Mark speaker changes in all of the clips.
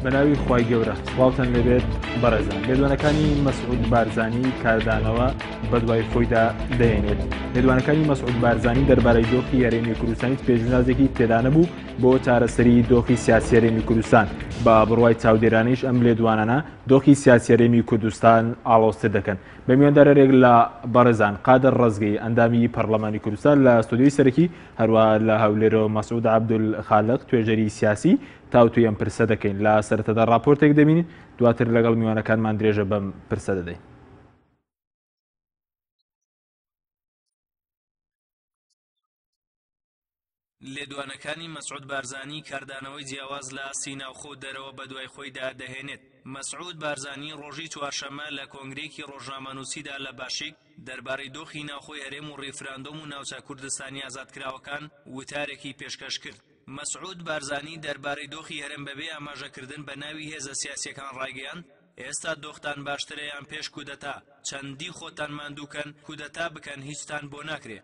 Speaker 1: بەناوی خوای گەورە سڵاوتان لێبێت بەڕێزان لێدوانەکانی مەسعود بارزانی کاردانەوە بەدوای خۆیدا دەێنێت لێدوانەکانی مەسعود بارزانی دەربارەی دۆخی هەرێمی کوردستان هیچ پێشنیازێکی تێدا نەبوو بۆ چارەسەری دۆخی سیاسی هەرێمی کوردستان بە بڕوای چاودێرانیش ئەم لێدوانانە دۆخی سیاسی هەرێمی کوردستان ئاڵۆزتر دەکەن بە میواندارێک لە بەڕێزان قادر ڕەزگەی ئەندامی پەرلەمانی کوردستان لە ستۆدیۆی سەرەکی هەروەها لە هەولێرەوە مەسعود عەبدولخالق توێژەری سیاسی تاوتوێی ئەم پرسە دەکەین. لە سەرەتادا ڕاپۆرتێک دەبینین، دواتر لەگەڵ میوانەکانمان درێژە بەم پرسە دەدەین.
Speaker 2: لێدوانەکانی مەسعود بارزانی کاردانەوەی جیاواز لە ئاستی ناوخۆ و دەرەوە بەدوای خۆیدا دەهێنێت. مەسعود بارزانی ڕۆژی چوارشەممە لە کۆنگرەیەکی ڕۆژنامەنووسیدا لە باشیک دەربارەی دۆخی ناوخۆی هەرێم و ڕیفراندۆم و ناوچە کوردستانییە ئازادکراوەکان وتارێکی پێشکەش کرد. مەسعود بارزانی دەربارەی دۆخی هەرێم بەبێ ئاماژەکردن بە ناوی هێزە سیاسییەکان ڕایگەیاند، ئێستا دۆختان باشترە یان پێش کودەتا، چەندی خۆتان ماندوو کەن کودەتا بکەن هیچتان بۆ ناکرێ.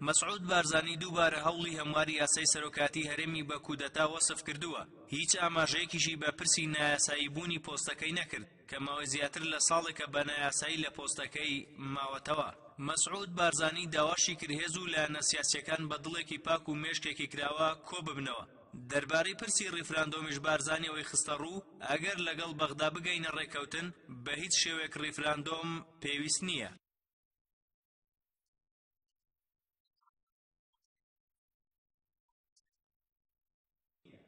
Speaker 2: مەسعود بارزانی دووبارە هەوڵی هەمواری یاسای سەرۆکایەتی هەرێمی بە کودەتا وەسف کردووە، هیچ ئاماژەیەکیشی بە پرسی نایاسایی بوونی پۆستەکەی نەکرد کە ماوەی زیاتر لە ساڵێکە بە نایاسایی لە پۆستەکەی ماوەتەوە. مەسعود بارزانی داواشی کرد هێز و لایەنە سیاسییەکان بە دڵێکی پاک و مێشکێکی کراوە کۆببنەوە. دەربارەی پرسی ڕیفراندۆمیش بارزانی ئەوەی خستەڕوو، ئەگەر لەگەڵ بەغدا بگەینە ڕێککەوتن، بە هیچ شێوەیەک ڕیفراندۆم پێویست نییە.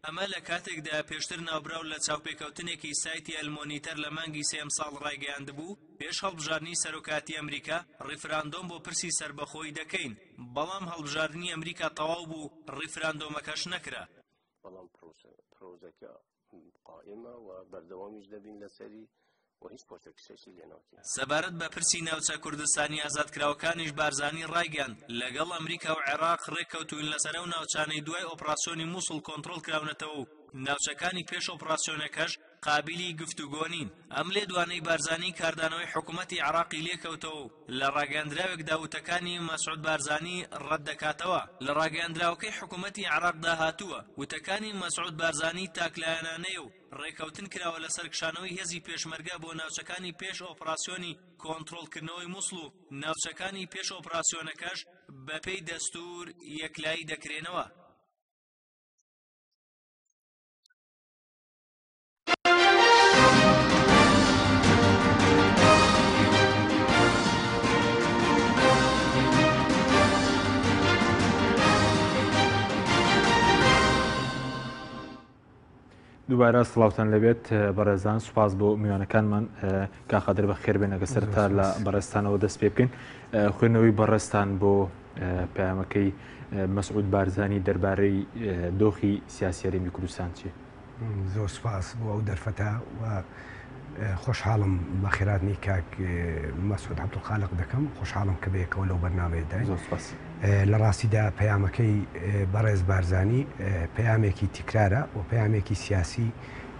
Speaker 2: ئەمە لە کاتێکدایە پێشتر ناوبراو لە چاوپێکەوتنێکی سایتی ئەلمۆنیتەر لە مانگی سێ ئەمساڵ ڕایگەیاندبوو، پێش هەڵبژاردنی سەرۆکایەتی ئەمریکا ڕیفراندۆم بۆ پرسی سەربەخۆیی دەکەین، بەڵام هەڵبژاردنی ئەمریکا تەواو بوو ڕیفراندۆمەکەش نەکرا.
Speaker 3: بەڵام پرۆژەکە قائیمە و بەردەوامیش دەبین لەسەری و هیچ پاشەکشەشی لێ ناکەین.
Speaker 2: سەبارەت بە پرسی ناوچە کوردستانییە ئازادکراوەکانیش بارزانی ڕایگەیاند، لەگەڵ ئەمریکا و عێراق ڕێککەوتووین لەسەر ئەو ناوچانەی دوای ئۆپراسیۆنی موسڵ کۆنترۆڵ کراونەتەوە و ناوچەکانی پێش ئۆپراسیۆنەکەش قابیلی گفتوگۆ نین. ئەم لێدوانەی بارزانی کاردانەوەی حکومەتی عێراقی لێکەوتەوە و لە ڕاگەیاندراوێکدا وتەکانی مەسعود بارزانی ڕەتدەکاتەوە. لە ڕاگەیاندراوەکەی حکومەتی عێراقدا هاتووە، وتەکانی مەسعود بارزانی تاکلایەنانەیە و ڕێککەوتن کراوە لەسەر کشانەوەی هێزی پێشمەرگە بۆ ناوچەکانی پێش ئۆپراسیۆنی کۆنترۆڵکردنەوەی موسڵ و ناوچەکانی پێش ئۆپراسیۆنەکەش بەپێی دەستوور یەکلایی دەکرێنەوە.
Speaker 1: دووبارە سڵاوتان لەبێت بەڕێزان سوپاس بۆ میوانەکانمان کاک قادر بەخێر بێن ئەگە سەرەتا لە بەڕێزتانەوە دەست پێ بکەین خوێندنەوەی بەڕێزتان بۆ پەیامەکەی مەسعود بارزانی دەربارەی دۆخی سیاسی هەرێمی کوردستان چیە؟
Speaker 4: زۆر سوپاس بۆ ئەو دەرفەتە و خۆشحاڵم بە خێراتنی کاک مەسعود عەبدولخالق دەکەم، خۆشحاڵم کە بەیەکەوە لەو بەرنامەیەداین.
Speaker 1: زۆر سوپاس.
Speaker 4: لە ڕاستیدا پەیامەکەی بەڕێز بارزانی پەیامێکی تیکرارە و پەیامێکی سیاسی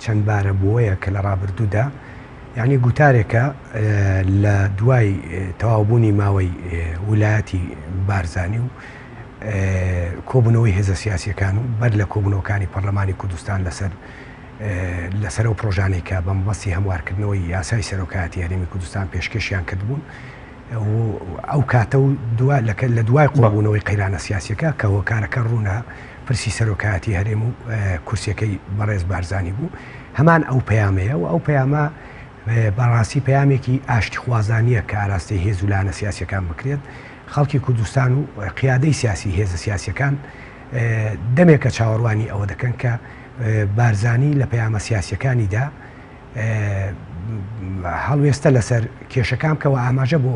Speaker 4: چەندبارە بووەیە کە لە ڕابردوودا یانی گوتارێکە لە دوای تەواوبوونی ماوەی ولایەتی بارزانی و کۆبوونەوەی هێزە سیاسیەکان و بەر لە کۆبوونەوەکانی پەرلەمانی کوردستان لەسەر لەسەر ئەو پرۆژانەی کە بە مەبەستی هەموارکردنەوەی یاسای سەرۆکایەتی هەرێمی کوردستان پێشکێشیان کردبوون و ئەو کاتە و دوا لە دوای قوڵبوونەوەی قەیرانە سیاسیەکە کە هۆکارەکە ڕوونە پرسی سەرۆکایەتی هەرێم و کورسیەکەی بەڕێز بارزانی بوو هەمان ئەو پەیامەیە و ئەو پەیامە بەڕاستی پەیامێکی ئاشتیخوازانیە کە ئاراستەی هێز و لایەنە سیاسیەکان بکرێت خەڵکی کوردستان و قیادەی سیاسی هێزە سیاسیەکان دەمێکە چاوەڕوانی ئەوە دەکەن کە بارزانی لە پەیامە سیاسیەکانیدا. هەڵوێستە لەسەر کێشەکان بکە و ئاماژە بۆ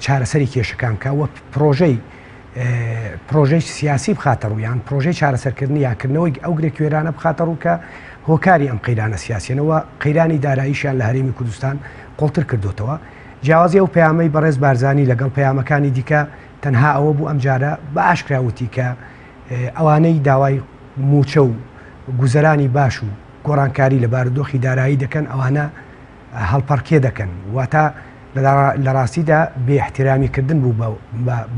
Speaker 4: چارەسەری کێشەکان بکە و پرۆژەی پرۆژەی سیاسی بخاتە ڕوو یان پرۆژەی چارەسەرکردنی یا کردنەوەی ئەو گرێ کوێرانە بخاتە ڕوو کە هۆکاری ئەم قەیرانە سیاسیەنەوە قەیرانی داراییشیان لە هەرێمی کوردستان قوڵتر کردوتەوە. جیاوازی ئەو پەیامەی بەڕێز بارزانی لەگەڵ پەیامەکانی دیکە تەنها ئەوە بوو ئەمجارە بە ئاشکرا وتی کە ئەوانەی داوای مووچە و گوزەرانی باش و گۆڕانکاری لە بارودۆخی دارایی دەکەن ئەوانە هەڵپەڕکێ دەکەن واتە لە ڕاستیدا بێ ئیحتیرامی کردن بوو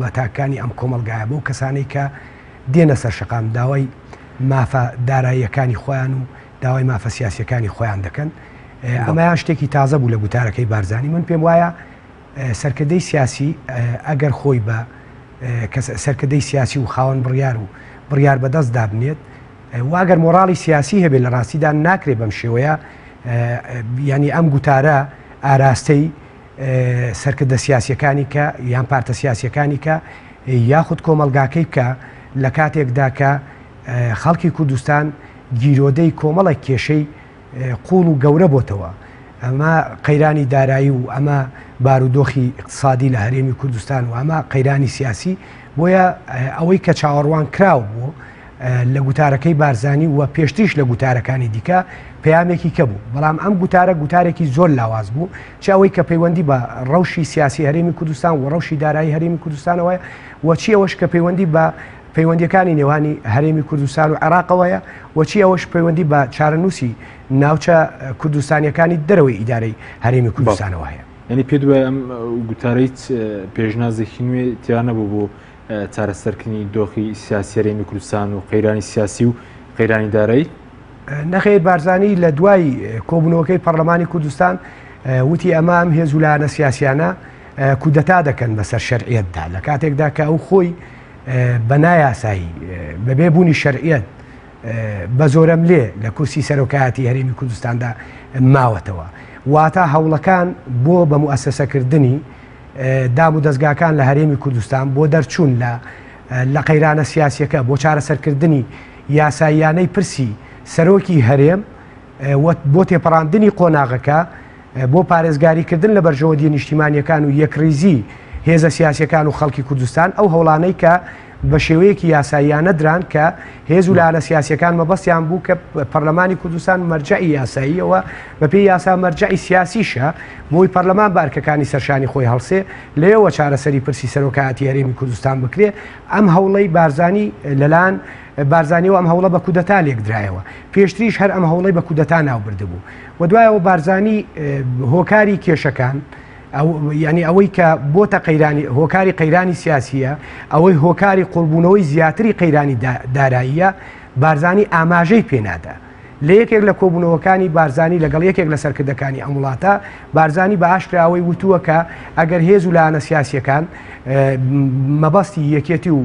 Speaker 4: بە تاکانی ئەم کۆمەڵگایە بەو کەسانەی کە دێنە سەر شەقام داوای مافە داراییەکانی خۆیان و داوای مافە سیاسیەکانی خۆیان دەکەن ئەمەیان شتێکی تازە بوو لە گوتارەکەی بارزانی من پێم وایە سەرکردەی سیاسی ئەگەر خۆی بە سەرکردەی سیاسی و خاوەن بڕیار و بڕیار بەدەست دابنێت و ئەگەر مۆراڵی سیاسی هەبێت لە ڕاستیدا ناکرێت بەم شێوەیە ینی ئەم گوتارە ئاراستەی سەرکردە سیاسیەکانی کە یان پارتە سیاسیەکانی کە یاخود کۆمەلگاکەی بکە لە کاتێکدا کە خەڵکی کوردستان گیرۆدەی کۆمەڵێک کێشەی قوڵ و گەورە بۆتەوە. ئەمە قەیرانی دارایی و ئەمە بارودۆخی ئیقتسادی لە هەرێمی کوردستان و ئەمە قەیرانی سیاسی، بۆیە ئەوەی کە چاوەڕوان کراو بوو لە گوتارەکەی بارزانی و پێشتریش لە گوتارەکانی دیکە پەیامێکی کە بوو، بەڵام ئەم گوتارە گوتارێکی زۆر لاواز بوو، چ ئەوەی کە پەیوەندی بە ڕەوشی سیاسی هەرێمی کوردستان و ڕەوشی دارایی هەرێمی کوردستانەوەیە و چی ئەوەش کە پەیوەندی بە پەیوەندییەکانی نێوانی هەرێمی کوردستان و عێراقەوەیە و چی ئەوەش پەیوەندی بە چارەنووسی ناوچە کوردستانییەکانی دەرەوەی ئیدارەی هەرێمی کوردستانەوە هەیە.
Speaker 1: یانی پێت وایە ئەم گوتارە هیچ پێشنازێکی نوێ تیا نەبوو بۆ چارەسەرکردنی دۆخی سیاسی هەرێمی کوردستان و قەیرانی سیاسی و قەیرانی دارایی؟
Speaker 4: نەخێر، بارزانی لە دوای کۆبوونەوەکەی پەرلەمانی کوردستان وتی ئەمە ئەم هێز و لایەنە سیاسیانە کودەتا دەکەن بەسەر شەرعیەتدا، لە کاتێکدا کە ئەو خۆی بە نایاسایی، بەبێ بوونی شەرعیەت، بە زۆرەملێ لە کورسی سەرۆکایەتی هەرێمی کوردستاندا ماوەتەوە. واتە هەوڵەکان بۆ بە موئەسەسەکردنی دام و دەزگاکان لە هەرێمی کوردستان، بۆ دەرچوون لە لە قەیرانە سیاسیەکە، بۆ چارەسەرکردنی یاساییانەی پرسی سەرۆکی هەرێم و بۆ تێپەڕاندنی قۆناغەکە، بۆ پارێزگاریکردن لە بەرژەوەندییە نیشتیمانییەکان و یەکڕیزی هێزە سیاسییەکان و خەڵکی کوردستان، ئەو هەوڵانەی کە بە شێوەیەکی یاساییانە دران کە هێز و لایەنە سیاسییەکان مەبەستیان بوو کە پەرلەمانی کوردستان مەرجەعی یاساییە و بەپێی یاسا مەرجەعی سیاسیشە بۆی پەرلەمان بە ئەرکەکانی سەرشانی خۆی هەڵسێ لەوێوە چارەسەری پرسی سەرۆکایەتی هەرێمی کوردستان بکرێ. ئەم هەوڵەی بارزانی لەلایەن بارزانیەوە ئەم هەوڵە بە کودەتا لێکدرایەوە. پێشتریش هەر ئەم هەوڵەی بە کودەتا ناوبردبوو. و دوایەوە بارزانی هۆکاری کێشەکان یعنی ئەوەی کە بۆتە قەیرانی هۆکاری قەیرانی سیاسیە ئەوەی هۆکاری قوڵبوونەوەی زیاتری قەیرانی داراییە بارزانی ئاماژەی پێنادا لە یەکێک لە کۆبوونەوەکانی بارزانی لەگەڵ یەکێک لە سەرکردەکانی ئەم وڵاتە بارزانی بە ئاشکرا ئەوەی وتووە کە ئەگەر هێز و لایەنە سیاسیەکان مەبەستی یەکێتی و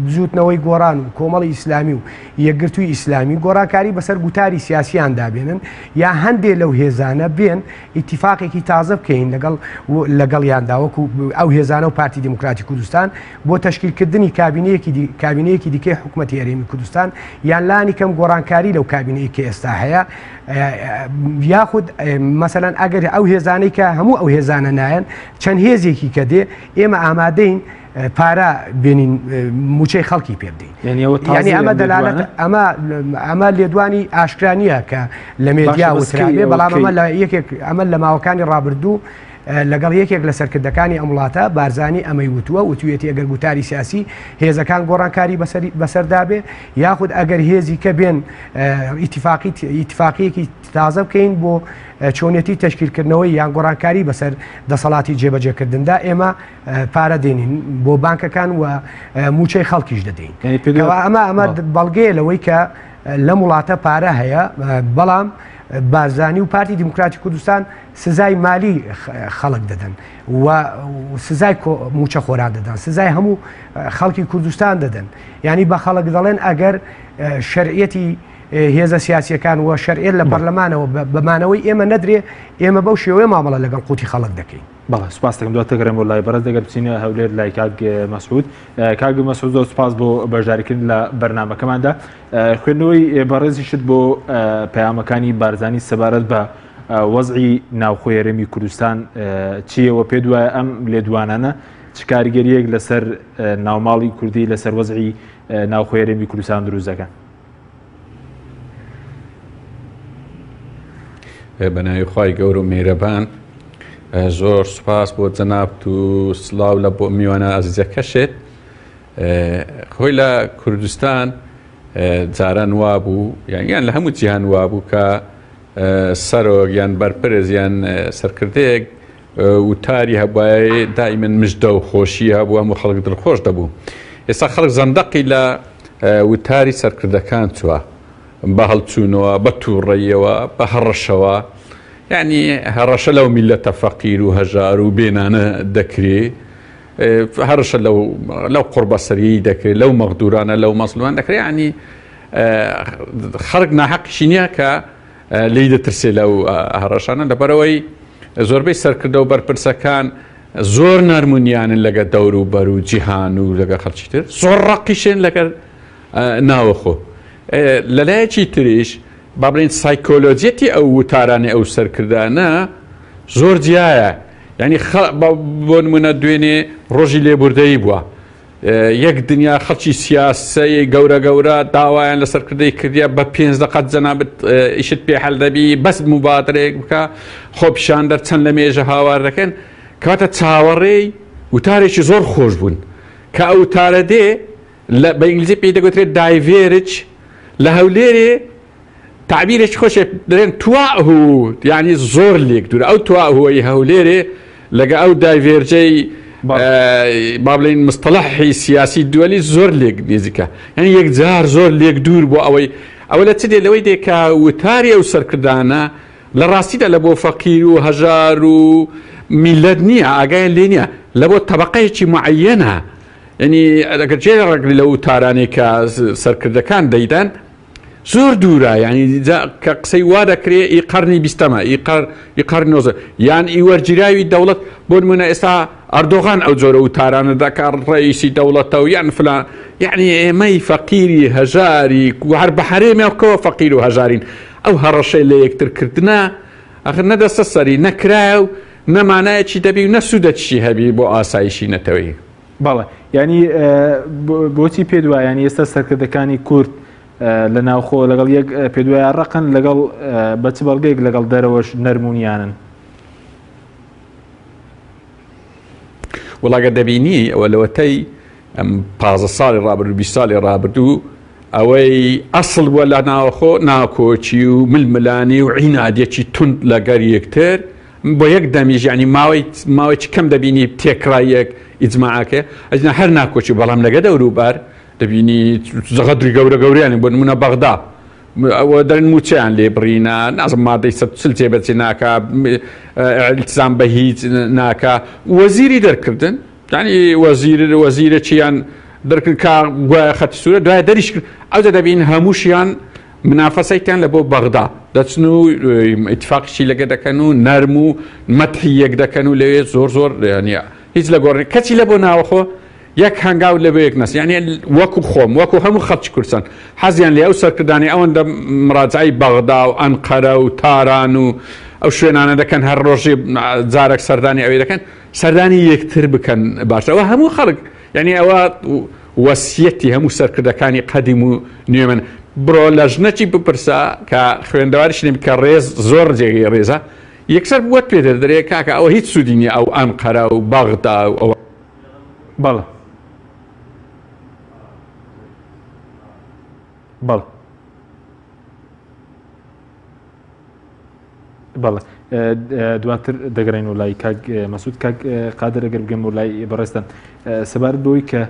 Speaker 4: بزووتنەوەی گۆڕان و کۆمەڵی ئیسلامی و یەکگرتووی ئیسلامی گۆڕانکاری بەسەر گوتاری سیاسیاندا بێنن یا هەندێ لەو هێزانە بێن ئیتیفاقێکی تازە بکەین لەگەڵ لەگەڵیاندا وەکو ئەو هێزانە و پارتی دیموکراتی کوردستان بۆ تەشکیلکردنی کابینەیەکی کابینەیەکی دیکەی حکومەتی هەرێمی کوردستان یان لانی کەم گۆڕانکاری لەو کابینەی کە ئێستا هەیە یاخود مەسەلەن ئەگەر ئەو هێزانەی کە هەموو ئەو هێزانە نایەن چەند هێزێکی کە دێ ئێمە ئامادەین پارە بێنین موچەی خەڵکی پێ بدەین یعنی ئەمە دەلالەت ئەمە ئەمە لێدوانی ئاشکرا نییە کە لە مێدیا وترابێ بەڵام ئەمە لە یەکێک ئەمە لە ماوەکانی ڕابردوو لەگەڵ یەکێک لە سەرکردەکانی ئەم وڵاتە بارزانی ئەمەی وتووە وتویەتی ئەگەر گوتاری سیاسی هێزەکان گۆڕانکاری بەسەردا بێ یاخود ئەگەر هێزی کە بێن ئیتفاقی ئیتفاقیەکی تازە بکەین بۆ چۆنیەتی تەشکیلکردنەوەی یان گۆڕانکاری بەسەر دەسەڵاتی جێبەجێکردندا ئێمە پارە دێنین بۆ بانکەکان و موچەی خەڵکیش دەدەین ئەمە ئەمە بەڵگەیە لەوەی کە لەم وڵاتە پارە هەیە بەڵام بارزانی و پارتی دیموکراتی کوردستان سزای مالی خەڵک دەدەن و سزای موچە خۆران دەدەن سزای هەموو خەڵکی کوردستان دەدەن ینی بە خەڵک دەڵێن ئەگەر شەرعەتی هێزە سیاسیەکان و شەرعیەت لە پەرلەمانەوە بەمانەوەی ئێمە نەدرێ ئێمە بەو شێوەیە مامەڵە لەگەڵ قوتی خەڵک دەکەین.
Speaker 1: بەڵێ سوپاس دەکەم دواتر دەگەڕێم بۆ لای بەڕێز دەگەر بچینە هەولێر لای کاک مەسعود کاک مەسعود زۆر سوپاس بۆ بەشداریکردن لە بەرنمەکەماندا خوێندنەوەی بەڕێزیشت بۆ پەیامەکانی بارزانی سەبارەت بە وەزعی ناوخۆی هەرێمی کوردستان چییە و پێت وایە ئەم لێدوانانە چ کاریگەرییەک لەسەر ناوماڵی کوردی لەسەر وەزعی ناوخۆی هەرێمی کوردستان دروست دەکەن؟
Speaker 5: بە ناوی خوای گەورە و میهرەبان زۆر سوپاس بۆ جەنابت و سڵاو لە بۆ میوانە ئازیزەکەشت خۆی لە کوردستان جاران وابوو یان لە هەموو جیهان وابوو کە سەرۆک یان بەرپرس یان سەرکردەیەک وتاری هەبوایە دائیمەن مژدە و خۆشی هەبوو هەموو خەڵک دڵخۆش دەبوو ئێستا خەڵک زەندەقی لە وتاری سەرکردەکان چووە بە هەڵچوونەوە بە تووڕەیەوە بە هەڕەشەوە یعنی هەڕەشە لەو میلەتە فەقیر و هەژار و بێنانە دەکرێ هەڕەشە لەو لەو قوڕبەسەریی دەکرێت لەو مەغدورانە لەو مەزلومان دەکرێت یعنی خەڵک ناحەقیشی نییە کە لێی دەترسێ لەو هەڕەشانە لەبەرەوەی زۆربەی سەرکردە و بەرپرسەکان زۆر نەرمونیانن لەگە دەور و بەر و جیهان و لەگە خەڵکی تر زۆر ڕەقیشێن لەگەر ناوەخۆ لەلایەکی تریش با بڵێین سایکۆلۆجیەتی ئەو وتارانەی ئەو سەرکردانە زۆر جیایە یعنی بۆ نمونە دوێنێ ڕۆژی لێبوردەیی بووە یەک دنیا خەڵکی سیاسەی گەورە گەورە داوایان لە سەرکردەی کردیا بە پێنج دقات جەنابت ئیشت پێ حەل دەبی بەس مبادرەیەک بکە خۆپیشاندەر چەند لە مێژە هاوار دەکەن کەواتە چاوەڕێی وتارێکی زۆر خۆش بوون کە ئەو وتارە دێ لە بە ئینگلیزی پێی دەگوترێت diverge لە هەولێرێ تەعبیرێکی خۆشێ دەرێن تواهو یعنی زۆر لێک دوورە ئەو تواهوەی هەولێرێ لەگە ئەو diverge ەی با بڵێین مستەڵەحی سیاسی دووەلی زۆر لێک نزیکە یعنی یەکجار زۆر لێک دوور بۆ ئەوەی ئەوە لە چ دێ لەوەی دێ کە وتاری ئەو سەرکردانە لە ڕاستیدا لە بۆ فەقیر و هەژار و میلەت نییە ئاگایان لێ نییە لە بۆ تەبقەیەکی معەنە یعنی ئەگەر جێ ڕەگری لەو وتارانەی کە سەرکردەکان دەیدەن زۆر دوورە یعنی کە قسەی وا دەکرێ ئی قەرنی بیستەمە ئی قەر ئی قەرنی نۆزە یان ئی وەرگیراوی دەوڵەت بۆ نمونە ئێستا ئەردۆغان ئەو جۆرە وتارانە دەکا ڕئیسی دەوڵەتە و یان فلان یعنی ئێمەی فەقیری هەژاری هەر بە هەرێمێکەوە فەقیر و هەژارین ئەو هەڕەشەی لە یەکتر کردنە ئەخر نە دەستە سەری نەکرایە و نە مانایەکی دەبی و نە سوودەکیشی هەبی بۆ ئاسایشی نەتەوەیی.
Speaker 1: بەڵێ یانی بۆچی پێت وایە یانی ئێستا سەرکردەکانی کورد لە ناوخۆ لەگەڵ یەک پێت وایە ڕقن لەگەڵ بە چ بەڵگەیەک لەگەڵ دەرەوەش نەرمونیانن؟
Speaker 5: وەڵا گەر دەبینی ئەوە لەوەتەی ئەم پازە ساڵی ڕابردوو 20 ساڵی ڕابردوو ئەوەی ئەسڵ بووە لە ناوەخۆ ناکۆکی و ململانی و عینادیەکی توند لەگەر یەکتر بۆ یەک دەمیش یانی ماوەی ماوەیەکی کەم دەبینی تێکڕای یەک ئیجماعەکەی ئەجنا هەر ناکۆکی بەڵام لەگە دەوروبەر دەبینی غەدری گەورە گەوریان بۆ نمونە بەغدا ئەوە دەرن موچەیان لێ بڕینە نازم مادەی 140 جێبەجێ ناکا التزام بە هیچ ناکا وەزیری دەرکردن یعنی وەزیر وەزیرەکیان دەرکرد کە گوایە خەتی سوورە دوای دەریش کرد ئەوجا دەبین هەمووشیان منافەسەیتان لە بۆ بەغدا دەچن و ئیتفاقیشی لەگە دەکەن و نەرم و مەتحی یەک دەکەن و لەوێ زۆر زۆر یانە هیچ لە گۆڕین کەچی لە بۆ ناوەخۆ یەک هەنگاو لە بۆ یەک نەس یعنی وەکو خۆم وەکو هەموو خەڵکی کوردستان حەزیان لێ ئەو سەرکردانی ئەوەندە مراجعەی بەغدا و ئەنقەرە و تاران و ئەو شوێنانە دەکەن هەر ڕۆژێ جارێک سەردانی ئەوێ دەکەن سەردانی یەکتر بکەن باشە ئەوە هەموو خەڵک یعنی ئەوە وەسیەتی هەموو سەرکردەکانی قەدیم و نوێ من بڕۆ لە ژنەکی بپرسە کە خوێندەواریش نەبی کە ڕێز زۆر جێگەی ڕێزە یەکسەر وەت پێ دەردرێ کاکە ئەوە هیچ سوودی نییە ئەو ئەنقەرە و بەغدا و ئەوە.
Speaker 1: بەڵێ بەڵێ. بەڵێ دواتر دەگەڕێنەوە لای کاک مەسعود کاک قادر ئەگەر بگەمەوە لای بەڕێزتان سەبارەت بەوەی کە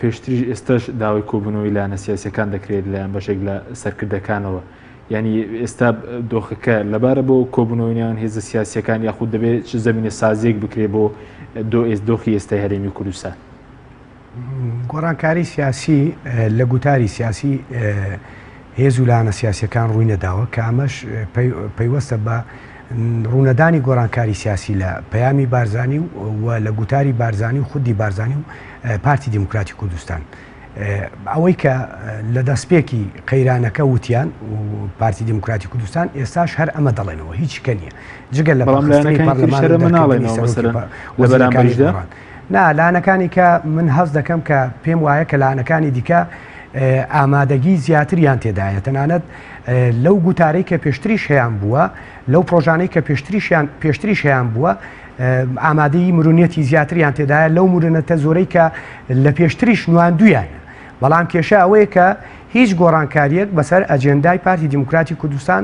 Speaker 1: پێشتریش ئێستاش داوای کۆبوونەوەی لایەنە سیاسیەکان دەکرێت لایەن بەشێک لە سەرکردەکانەوە یعنی ئێستا دۆخەکە لەبارە بۆ کۆبوونەوەی نێوان هێزە سیاسیەکان یاخود دەبێت چ زەمینە سازیەک بکرێت بۆ دۆ ئێست دۆخی ئێستای هەرێمی کوردستان
Speaker 4: گۆڕانکاری سیاسی لە گوتاری سیاسی هێز و لایەنە سیاسیەکان ڕووی نەداوە کە ئەمەش پەیوەستە بە ڕوونەدانی گۆڕانکاری سیاسی لە پەیامی بارزانی و لە گوتاری بارزانی و خودی بارزانی و پارتی دیموکراتی کوردستان. ئەوەی کە لە دەستپێکی قەیرانەکە وتیان و پارتی دیموکراتی کوردستان ئێستاش هەر ئەمە دەڵێنەوە، هیچ کە نییە جگە لە
Speaker 1: بەڵام
Speaker 4: پەخستنی
Speaker 1: لایەنەکانی تریش
Speaker 4: پەرلەمان
Speaker 1: هەر
Speaker 4: و
Speaker 1: ئەمە
Speaker 4: دەرکردنی
Speaker 1: ناڵێنەوە
Speaker 4: سەرۆکی
Speaker 1: مەسەلەن لە
Speaker 4: وەزیرەکانی
Speaker 1: بەرامبەریشدا؟
Speaker 4: گۆڕان. نا، لایەنەکانی کە من هەست دەکەم کە پێم وایە کە لایەنەکانی دیکە ئامادەگی زیاتریان تێدایە، تەنانەت لەو گوتارەی کە پێشتریش هەیان بووە، لەو پرۆژانەی کە پێشتریش هەیان بووە، ئامادەیی مرونیەتی زیاتریان تێدایە لەو مرونەتە زۆرەی کە لە پێشتریش نواندویانە. بەڵام کێشە ئەوەیە کە هیچ گۆڕانکارییەک بەسەر ئەجێندای پارتی دیموکراتی کوردستان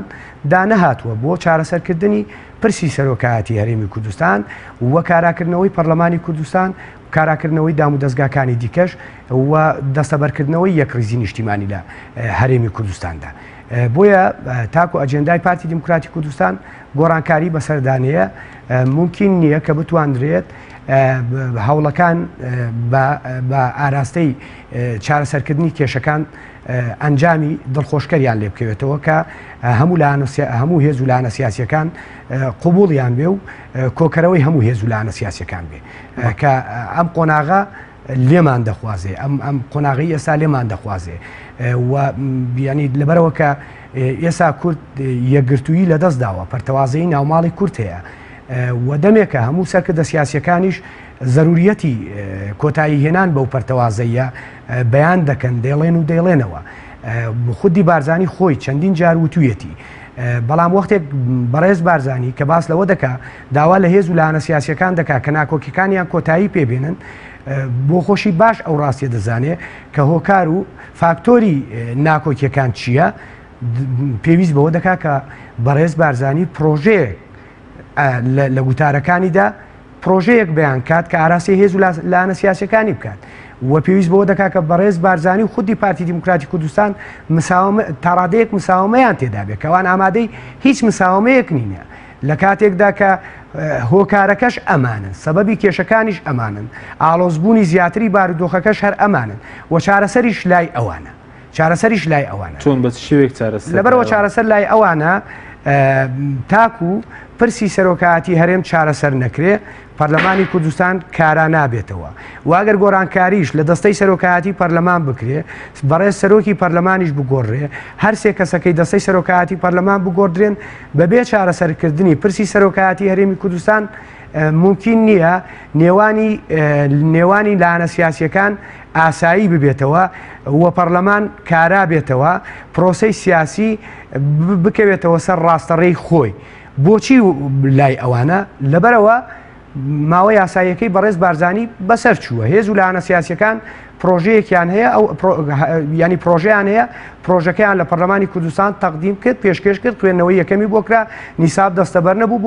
Speaker 4: دا نەهاتووە بۆ چارەسەرکردنی پرسی سەرۆکایەتی هەرێمی کوردستان و کاراکردنەوەی پەرلەمانی کوردستان و کاراکردنەوەی دامودەزگاکانی دیکەش و دەستەبەرکردنەوەی یەکڕیزی نیشتیمانی لە هەرێمی کوردستاندا. بۆیە تاکو ئەجێندای پارتی دیموکراتی کوردستان گۆڕانکاری بەسەردا نییە، مومکین نییە کە بتواندرێت هەوڵەکان بە ئاراستەی چارەسەرکردنی کێشەکان ئەنجامی دڵخۆشکەریان لێ بکەوێتەوە کە هەموو هەموو هێز و لایەنە سیاسیەکان قوبوڵیان بێ و کۆکەرەوەی هەموو هێز و لایەنە سیاسیەکان بێ کە ئەم قۆناغە لێمان دەخوازێ، ئەم ئەم قۆناغی ئێستا لێمان دەخوازێ و بیانی لەبەرەوە کە ئێستا کورد یەکگرتوویی لەدەست داوە، پەرتەوازەی ناوماڵی کورد هەیە و دەمێکە هەموو سەرکردە سیاسیەکانیش زەروریەتی کۆتایی هێنان بەو پەرتەوازەیە بەیان دەکەن، دەیڵێن و دەیڵێنەوە. خودی بارزانی خۆی چەندین جار وتویەتی. بەڵام وەختێک بەڕێز بارزانی کە باس لەوە دەکا داوا لە هێز و لایەنە سیاسیەکان دەکا کە ناکۆکیەکانیان کۆتایی پێبێنن، بۆ خۆشی باش ئەو ڕاستیە دەزانێ کە هۆکار و فاکتۆری ناکۆکیەکان چییە، پێویست بەوە دەکا کە بەڕێز بارزانی پرۆژەیەک لە گوتارەکانیدا پرۆژەیەک بەیان کات کە ئاراستەی هێز و لایەنە سیاسیەکانی بکات و پێویست بەوە دەکات کە بەڕێز بارزانی و خودی پارتی دیموکراتی کوردستان تاڕادەیەک مساومەیان تێدا بێت کەوان ئامادەی هیچ مساومەیەک نینە لە کاتێکدا کە هۆکارەکەش ئەمانن، سەبەبی کێشەکانیش ئەمانن، ئاڵۆزبوونی زیاتری بارودۆخەکەش هەر ئەمانن و چارەسەریش لای ئەوانە. چارەسەریش لای ئەوانە.
Speaker 1: چۆن بە چ شێوەیەک چارەسەر؟
Speaker 4: لەبەرەوە چارەسەر لای ئەوانە تاکو پرسی سەرۆکایەتی هەرێم چارەسەر نەکرێ پەرلەمانی کوردستان کارا نابێتەوە و ئەگەر گۆڕانکاریش لە دەستەی سەرۆکایەتی پەرلەمان بکرێ بەڕێز سەرۆکی پەرلەمانیش بگۆڕرێ هەرسێ کەسەکەی دەستەی سەرۆکایەتی پەرلەمان بگۆڕدرێن بەبێ چارەسەرکردنی پرسی سەرۆکایەتی هەرێمی کوردستان مومکین نییە نێوانی نێوانی لایەنە سیاسیەکان ئاسایی ببێتەوە و پەرلەمان کارا بێتەوە، پرۆسەی سیاسی بکەوێتەوە سەر ڕاستەڕێی خۆی. بۆچی لای ئەوانە؟ لەبەرئەوە ماوە یاساییەکەی بەڕێز بارزانی بەسەر چووە. هێز و لایەنە سیاسیەکان پرۆژەیەکیان هەیە، ئەو ینی پرۆژەیان هەیە، پرۆژەکەیان لە پەرلەمانی کوردستان تەقدیم کرد، پێشکێش کرد، خوێندنەوەی یەکەمی بۆ کرا، نیساب دەستەبەر نەبوو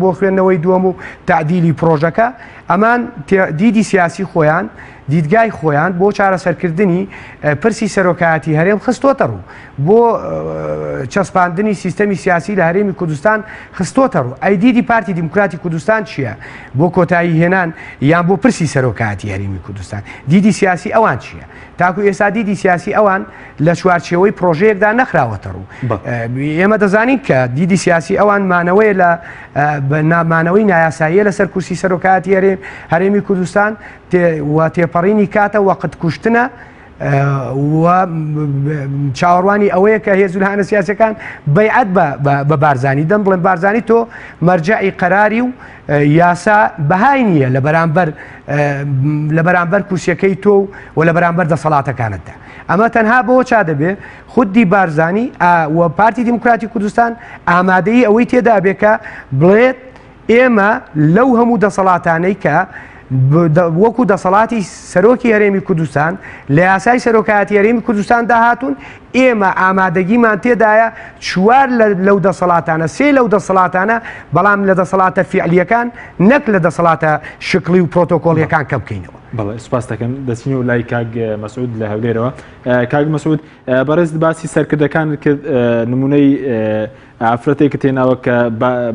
Speaker 4: بۆ خوێندنەوەی دووەم و تەعدیلی پرۆژەکە. ئەمان دیدی سیاسی خۆیان، دیدگای خۆیان بۆ چارەسەرکردنی پرسی سەرۆکایەتی هەرێم خستۆتە ڕوو، بۆ چەسپاندنی سیستەمی سیاسی لە هەرێمی کوردستان خستۆتە ڕوو. ئەی دیدی پارتی دیموکراتی کوردستان چییە بۆ کۆتایی هێنان یان بۆ پرسی سەرۆکایەتی هەرێمی کوردستان؟ دیدی سیاسی ئەوان چییە؟ تاکو ئێستا دیدی سیاسی ئەوان لە چوارچێوەی پرۆژەیەکدا نەخراوەتە ڕوو. ئێمە دەزانین کە دیدی سیاسی ئەوان مانەوەیە لە مانەوەی نایاساییە لەسەر کورسی سەرۆکایەتی هەرێمی کوردستان و تێپەڕینی کاتە وەقت کوشتنە و چاوەڕوانی ئەوەیە کە هێز و لایەنە سیاسەکان بەیعەت بە بارزانی دەم بڵێن بارزانی تۆ مەرجعی قەراری و یاسا بەهای نییە لە بەرامبەر لە بەرامبەر کورسیەکەی تۆ و لە بەرامبەر دەسەڵاتەکانتدا. ئەمە تەنها بەوە چا دەبێ خودی بارزانی و پارتی دیموکراتی کوردستان ئامادەیی ئەوەی تێدا بێ کە بڵێت ئێمە لەو هەموو دەسەڵاتانەی کە وەکو دەسەڵاتی سەرۆکی هەرێمی کوردستان لە یاسای سەرۆکایەتی هەرێمی کوردستان داهاتوون، ئێمە ئامادەگیمان تێدایە چوار لەو دەسەڵاتانە، سێ لەو دەسەڵاتانە، بەڵام لە دەسەڵاتە فیعلیەکان نەک لە دەسەڵاتە شکڵی و پرۆتۆکۆڵیەکان کەم بکەینەوە.
Speaker 1: بەڵێ سوپاس دەکەم. دەچینەوە لای کاک مەسعود لە هەولێرەوە. کاک مەسعود بەڕێز باسی سەرکردەکانت کرد، نمونەی ئافرەتێکت هێناوە کە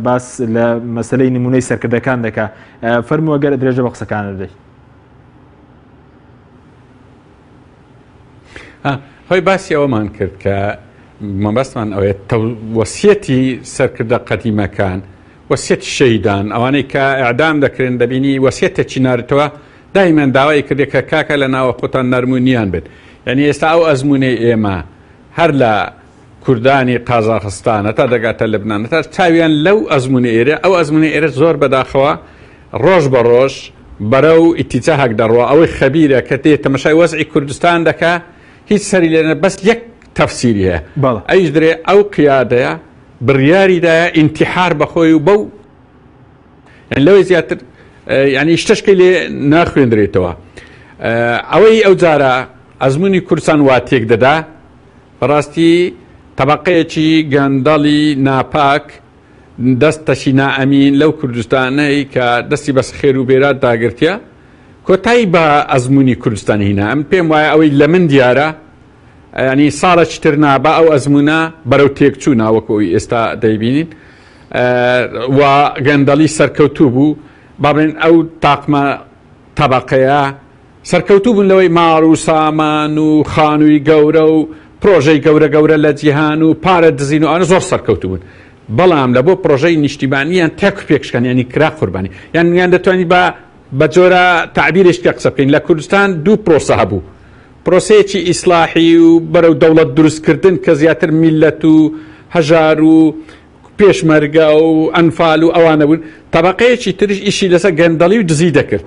Speaker 1: باس لە مەسلەی نمونەی سەرکردەکان دەکا، فەرموو ئەگەر درێژە بە قسەکانت بدەیت.
Speaker 5: هۆی باسی ئەوەمان کرد کە مەبەستمان ئەوەیە وەسیەتی سەرکردە قەدیمەکان، وەسیەتی شەهیدان، ئەوانەی کە ئیعدام دەکرێن دەبینی وەسیەتێکی نارتەوە، دایمەن داوای کردێ کە کاکە لە ناوە خۆتان نەرم و نیان بن. یعنی ئێستا ئەو ئەزموونەی ئێمە هەر لە کوردانی قازاخستان هەتا دەگاتە لبنان هەتا چاویان لەو ئەزموونە ئێرە، ئەو ئەزموونە ئێرە زۆر بەداخەوە ڕۆژ بە ڕۆژ بەرەو ئیتیجاهەک دەڕوا، ئەوەی خەبیرە کە دێ تەمەشای وەزعی کوردستان دەکا هیچ سەری لێ بەس یەک تەفسیری هەیە ئەویش درێ ئەو قیادەیە بڕیاری دایە ئینتیحار بەخۆی و بەو یانی لەوەی زیاتر یانی شتەشکەی لێ ناخوێندرێتەوە. ئەوەی ئەو جارە ئەزموونی کوردستان وا تێک دەدا بەڕاستی تەبەقەیەکی گەندەڵی ناپاک دەست تەشی نائەمین لەو کوردستانەی کە دەستی بەس خێر و بێرات داگرتیە کۆتایی بە ئەزموونی کوردستان هینا. ئەم پێم وایە ئەوەی لە من دیارە ینی ساڵێکی تر نابا ئەو ئەزموونە بەرەو تێکچوو وەکو ئەوی ئێستا دەیبینین و گەندەڵی سەرکەوتوو بوو با بڵێن ئەو تاقمە تەبەقەیە سەرکەوتوو بوون لەوەی ماڵ و سامان و خانووی گەورە و پرۆژەی گەورە گەورە لە جیهان و پارە دزین و ئەوانە زۆر سەرکەوتوو بوون بەڵام لە بۆ پرۆژەی نیشتیمانیان تێک و پێکشکان یعنی کرا قوربانی یان یان دەتوانین بە بە جۆرە تەعبیرێک کە قسە بکەین لە کوردستان دوو پرۆسە هەبوو پرۆسەیەکی ئیسلاحی و بەرەو دەوڵەت دروستکردن کە زیاتر میللەت و هەژار و پێشمەرگە و ئەنفال و ئەوانە بوون، تەبەقەیەکی تریش ئیشی لەسەر گەندەڵی و دزی دەکرد.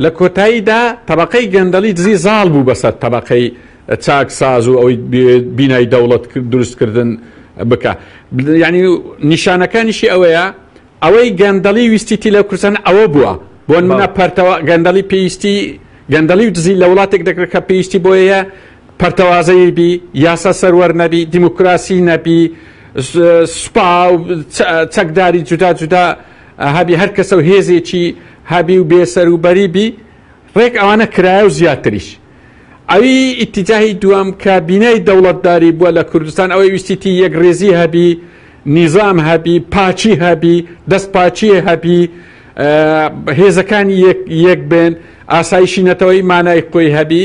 Speaker 5: لە کۆتاییدا تەبەقەی گەندەڵی دزی زاڵ بوو بەسەر تەبەقەی چاکساز و ئەوەی بینای دەوڵەت دروستکردن بکا. یانی نیشانەکانیشی ئەوەیە ئەوەی گەندەڵی ویستیتی لە کوردستان ئەوە بووە بۆ نمونە پەرتەوە گەندەڵی پێویستی گەندەڵی و دزی لە وڵاتێک دەکرێت کە پێویستی بۆیە پەرتەوازەیی بی یاسا سەروەر نەبی دیموکراسی نەبی سوپا و چەکداری جودا جودا هەبی هەر کەسە و هێزێکی هەبی و بێسەر و بەری بی ڕێک ئەوانە کرایە و زیاتریش ئەوی ئیتیجاهی دووەم کە بینای دەوڵەتداری بووە لە کوردستان ئەوەی ویستیتی یەکڕێزی هەبی نیزام هەبی پاچی هەبی دەست پاچی هەبی هێزەکانی یەک یەک بن ئاسایشی نەتەوەی مانای خۆی هەبی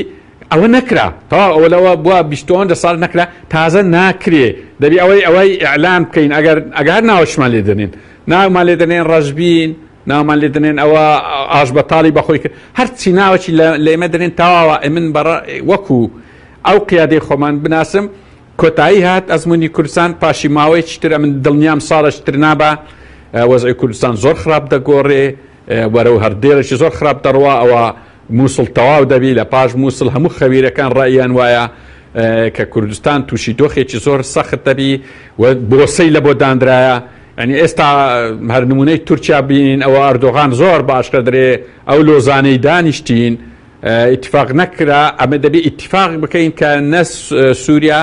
Speaker 5: ئەوە نەکرا تەواو ئەوە لەوە بووە بیستۆندە ساڵ نەکرا تازە ناکرێ دەبی ئەوەی ئەوەی ئیعلان بکەین ئەگەر ئەگەر ناوەشمان لێ دەنێن ناومان لێ دەنێن ڕەشبین ناومان لێ دەنێن ئەوە ئاشبەتاڵی بەخۆی کرد هەرچی ناوەکی لە ئێمە دەنێن تەواوە ئەمن بەڕ وەکو ئەو قیادەی خۆمان بناسم کۆتایی هات ئەزمموی کوردستان پاشی ماوەیەکی تر ئەمن دڵنیام ساڵش تر نابا وەزعی کوردستان زۆر خراپ دەگۆڕێ وەرەو هەردێرێکی زۆر خراپ دەڕوا ئەوە مووسڵ تەواو دەبی لە پاش مووسڵ هەموو خەویرەکان ڕەئیان وایە کە کوردستان تووشی دۆخێکی زۆر سەخت دەبی و بۆسەی لە بۆ دانرایە یعنی ئێستا هەر نمونەی تورکیا بینین ئەوە ئەردۆغان زۆر باشکە درێ ئەو لۆزانەی دانیشتین ئیتفاق نەکرا ئەمە دەبێ ئیتفاق بکەین کە نە سووریا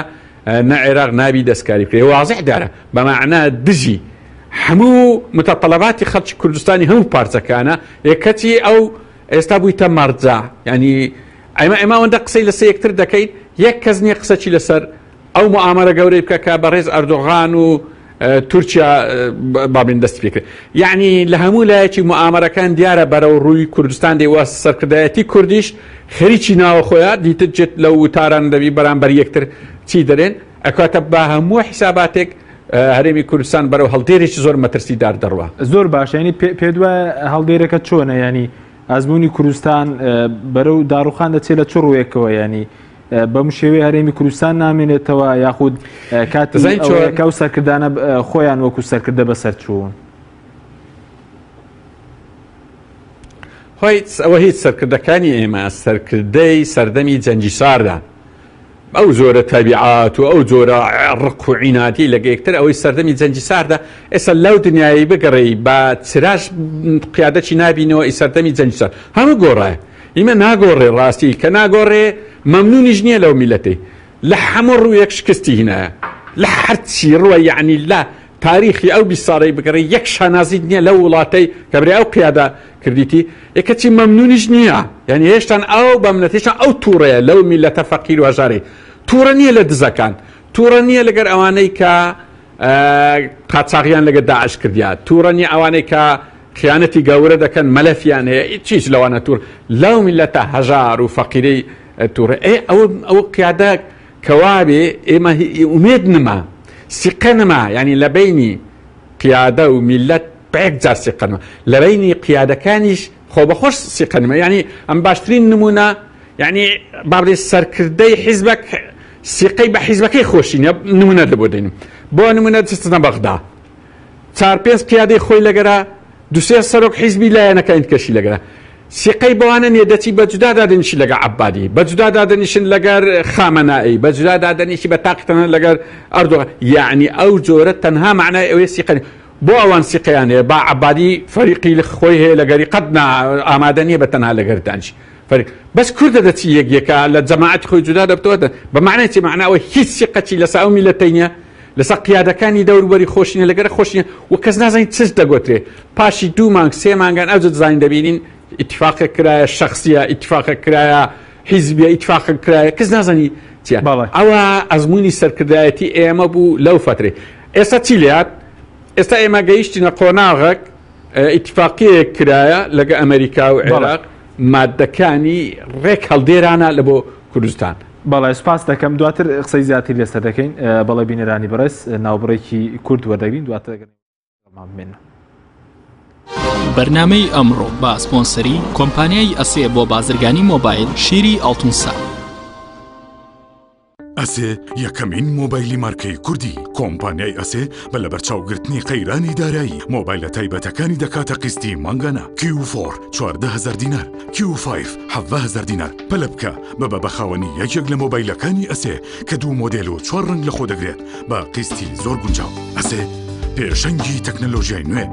Speaker 5: نە عێراق نابی دەستکاری بکرێ وازح دیارە بەمانە دژی هەموو متطلباتی خەڵکی کوردستانی هەموو پارچەکانە یەکەچی ئەو ئێستا بوویتە مەرجە یعنی ئەمە ئێمە ئەوەندە قسەی لەسەر یەکتر دەکەین یەک کەس نییە قسەکی لەسەر ئەو موئامەرە گەورەی بکە کە بەڕێز ئەردۆغان و تورکیا بابلین دەستی پێکرد یعنی لە هەموو لایەکی موئامەرەکان دیارە بەرەو ڕووی کوردستان دێ وە سەرکردایەتی کوردیش خەریکی ناوەخۆیە دیتر جێت لەو وتاران دەبی بەرامبەر یەکتر چی دەرێن ئەکاتە بە هەموو حیساباتێک هەرێمی کوردستان بەرەو هەڵدێرێکی زۆر مەترسیدار دەڕوا.
Speaker 1: زۆر باشە ینی پێت وایە هەڵدێرەکە چۆنە ینی ئەزمموی کوردستان بەرەو داڕوخان دەچێت لە چ ڕوویەکەوە ینی بەم شێوەیە هەرێمی کوردستان نامێنێتەوە یاخود کاتی ئەوەیە و سەرکردانە خۆیان وەکو سەرکردە بەسەر چوون.
Speaker 5: هیچ ئەوە هیچ سەرکردەکانی ئێمە سەرکردەی سەردەمی جەنگی ساردان ئەو جۆرە تەبیعات و ئەو جۆرە ڕق و عینادی لەگە یەکتر ئەوەی سەردەمی جەنگی ساردە ئێستا لەو دنیای بگەڕێی بە چراش قیادەکی نابینەوە ئی سەردەمی جەنگی سارد هەموو گۆڕایە ئیمە ناگۆڕێ ڕاستی کە ناگۆڕێ مەمنونیش نییە لەو میلەتەی لە هەموو ڕوویەک شکستی هینایە لە هەرچی ڕووە یعنی لە تاریخی ئەو 20 ساڵەی بگەڕێ یەک شانازیت نییە لەو وڵاتەی کە برای ئەو قیادە کردیتی ئێ کەچی مەمنونیش نییە یعنی هێشتان ئەو بەمنەت هێشتان ئەو تووڕەیە لەو میلەتە فەقیر و هەژارەی تووڕە نییە لە دزەکان تووڕە نییە لەگەر ئەوانەی کە قاچاغیان لەگە داعش کردیا تووڕە نییە ئەوانەی کە خیانەتی گەورە دەکەن مەلەفیان هەیە چیش لەوانە توور لەو میلەتە هەژار و فەقیرەی تووڕە ئێ ئەو ئەو قیادە کەوابێ ئێمە ئومێد نما سیقە نما یعنی لە بینی قیادە و میلەت بە یەک جار سیقە نما لە بینی قیادەکانیش خۆ بەخۆش سیقە نما یعنی ئەم باشترین نمونە یعنی با بڵێ سەرکردەی حیزبەک سیقەی بە حیزبەکەی خۆشی نیە نمونە لە بۆ دێنم بۆ نمونە دەچنە بەغدا چار پێنج قیادەی خۆی لەگەرا دوسێ سەرۆک حیزبی لایەنەکانی کەشی لەگەرا سیقەی بەوانە نیە دەچی بە جودا دادەنیشی لەگە عەبادی بە جودا دادەنیشن لەگەر خامەنائی بە جودا دادەنیشی بە تاقی تەنها لەگەر ئەردۆغان یعنی ئەو جۆرە تەنها معنای ئەوەیە سیقە بۆ ئەوان سیقەیان هەیە با عەبادی فەریقی خۆی هەیە لەگەری قەت نا ئامادە نییە بە تەنها لەگەر دانیشی فەریق بەس کوردە دەچی یەک یەکە لە جەماعەتی خۆی جودا دەبتەوە بە معنای چی معنای ئەوە هیچ سیقەکی لەسەر ئەو میللەتەی نییە لەسەر قیادەکانی دەوروبەری خۆشی نیە لەگەرە خۆشی نیە و کەس نازانین چش دەگۆترێ پاشی دوو مانگ سێ مانگان ئەوجە دەزانین دەبینین ئیتفاقێک کرایە شەخسیە ئیتفاقێک کرایە حیزبیە ئیتفاقێک کرایە کەس نازانی چیە ئەوە ئەزمموی سەرکردایەتی ئێمە بوو لەو فترێ ئێستا چی لات ئێستا ئێمە گەیشتینە قۆناغێک ئیتفاقیەک کرایە لەگە ئەمریکا و عێراق مادەکانی ڕێک هەڵدێرانە لە بۆ کوردستان.
Speaker 1: بەڵێ سوپاست دەکەم دواتر قسەی زیاتری لەسەر دەکەین بەڵێ بینەرانی بەڕێز ناوبڕێکی کورت وەردەگرین دواتر لەگەڵمان بمێنن.
Speaker 6: بەرنامەی ئەمڕۆ بە سپۆنسەری کۆمپانیای ئەسێ بۆ بازرگانی مۆبایل شیری ئاڵتونسا.
Speaker 7: ئەسێ یەکەمین مۆبایلی مارکەی کوردی کۆمپانیای ئەسێ بە لەبەرچاوگرتنی قەیرانی دارایی مۆبایلە تایبەتەکانی دەکاتە قیستی مانگانە کیو فۆر 14هزار دینار کیو فایڤ 17هزار دینار پەلە بکە ببە بە خاوەنی یەکێک لە مۆبایلەکانی ئەسێ کە دوو مۆدێل و چوار ڕەنگ لەخۆ دەگرێت بە قیستی زۆر گونجاو ئەسێ پێشەنگی تەکنەلۆژیای نوێ.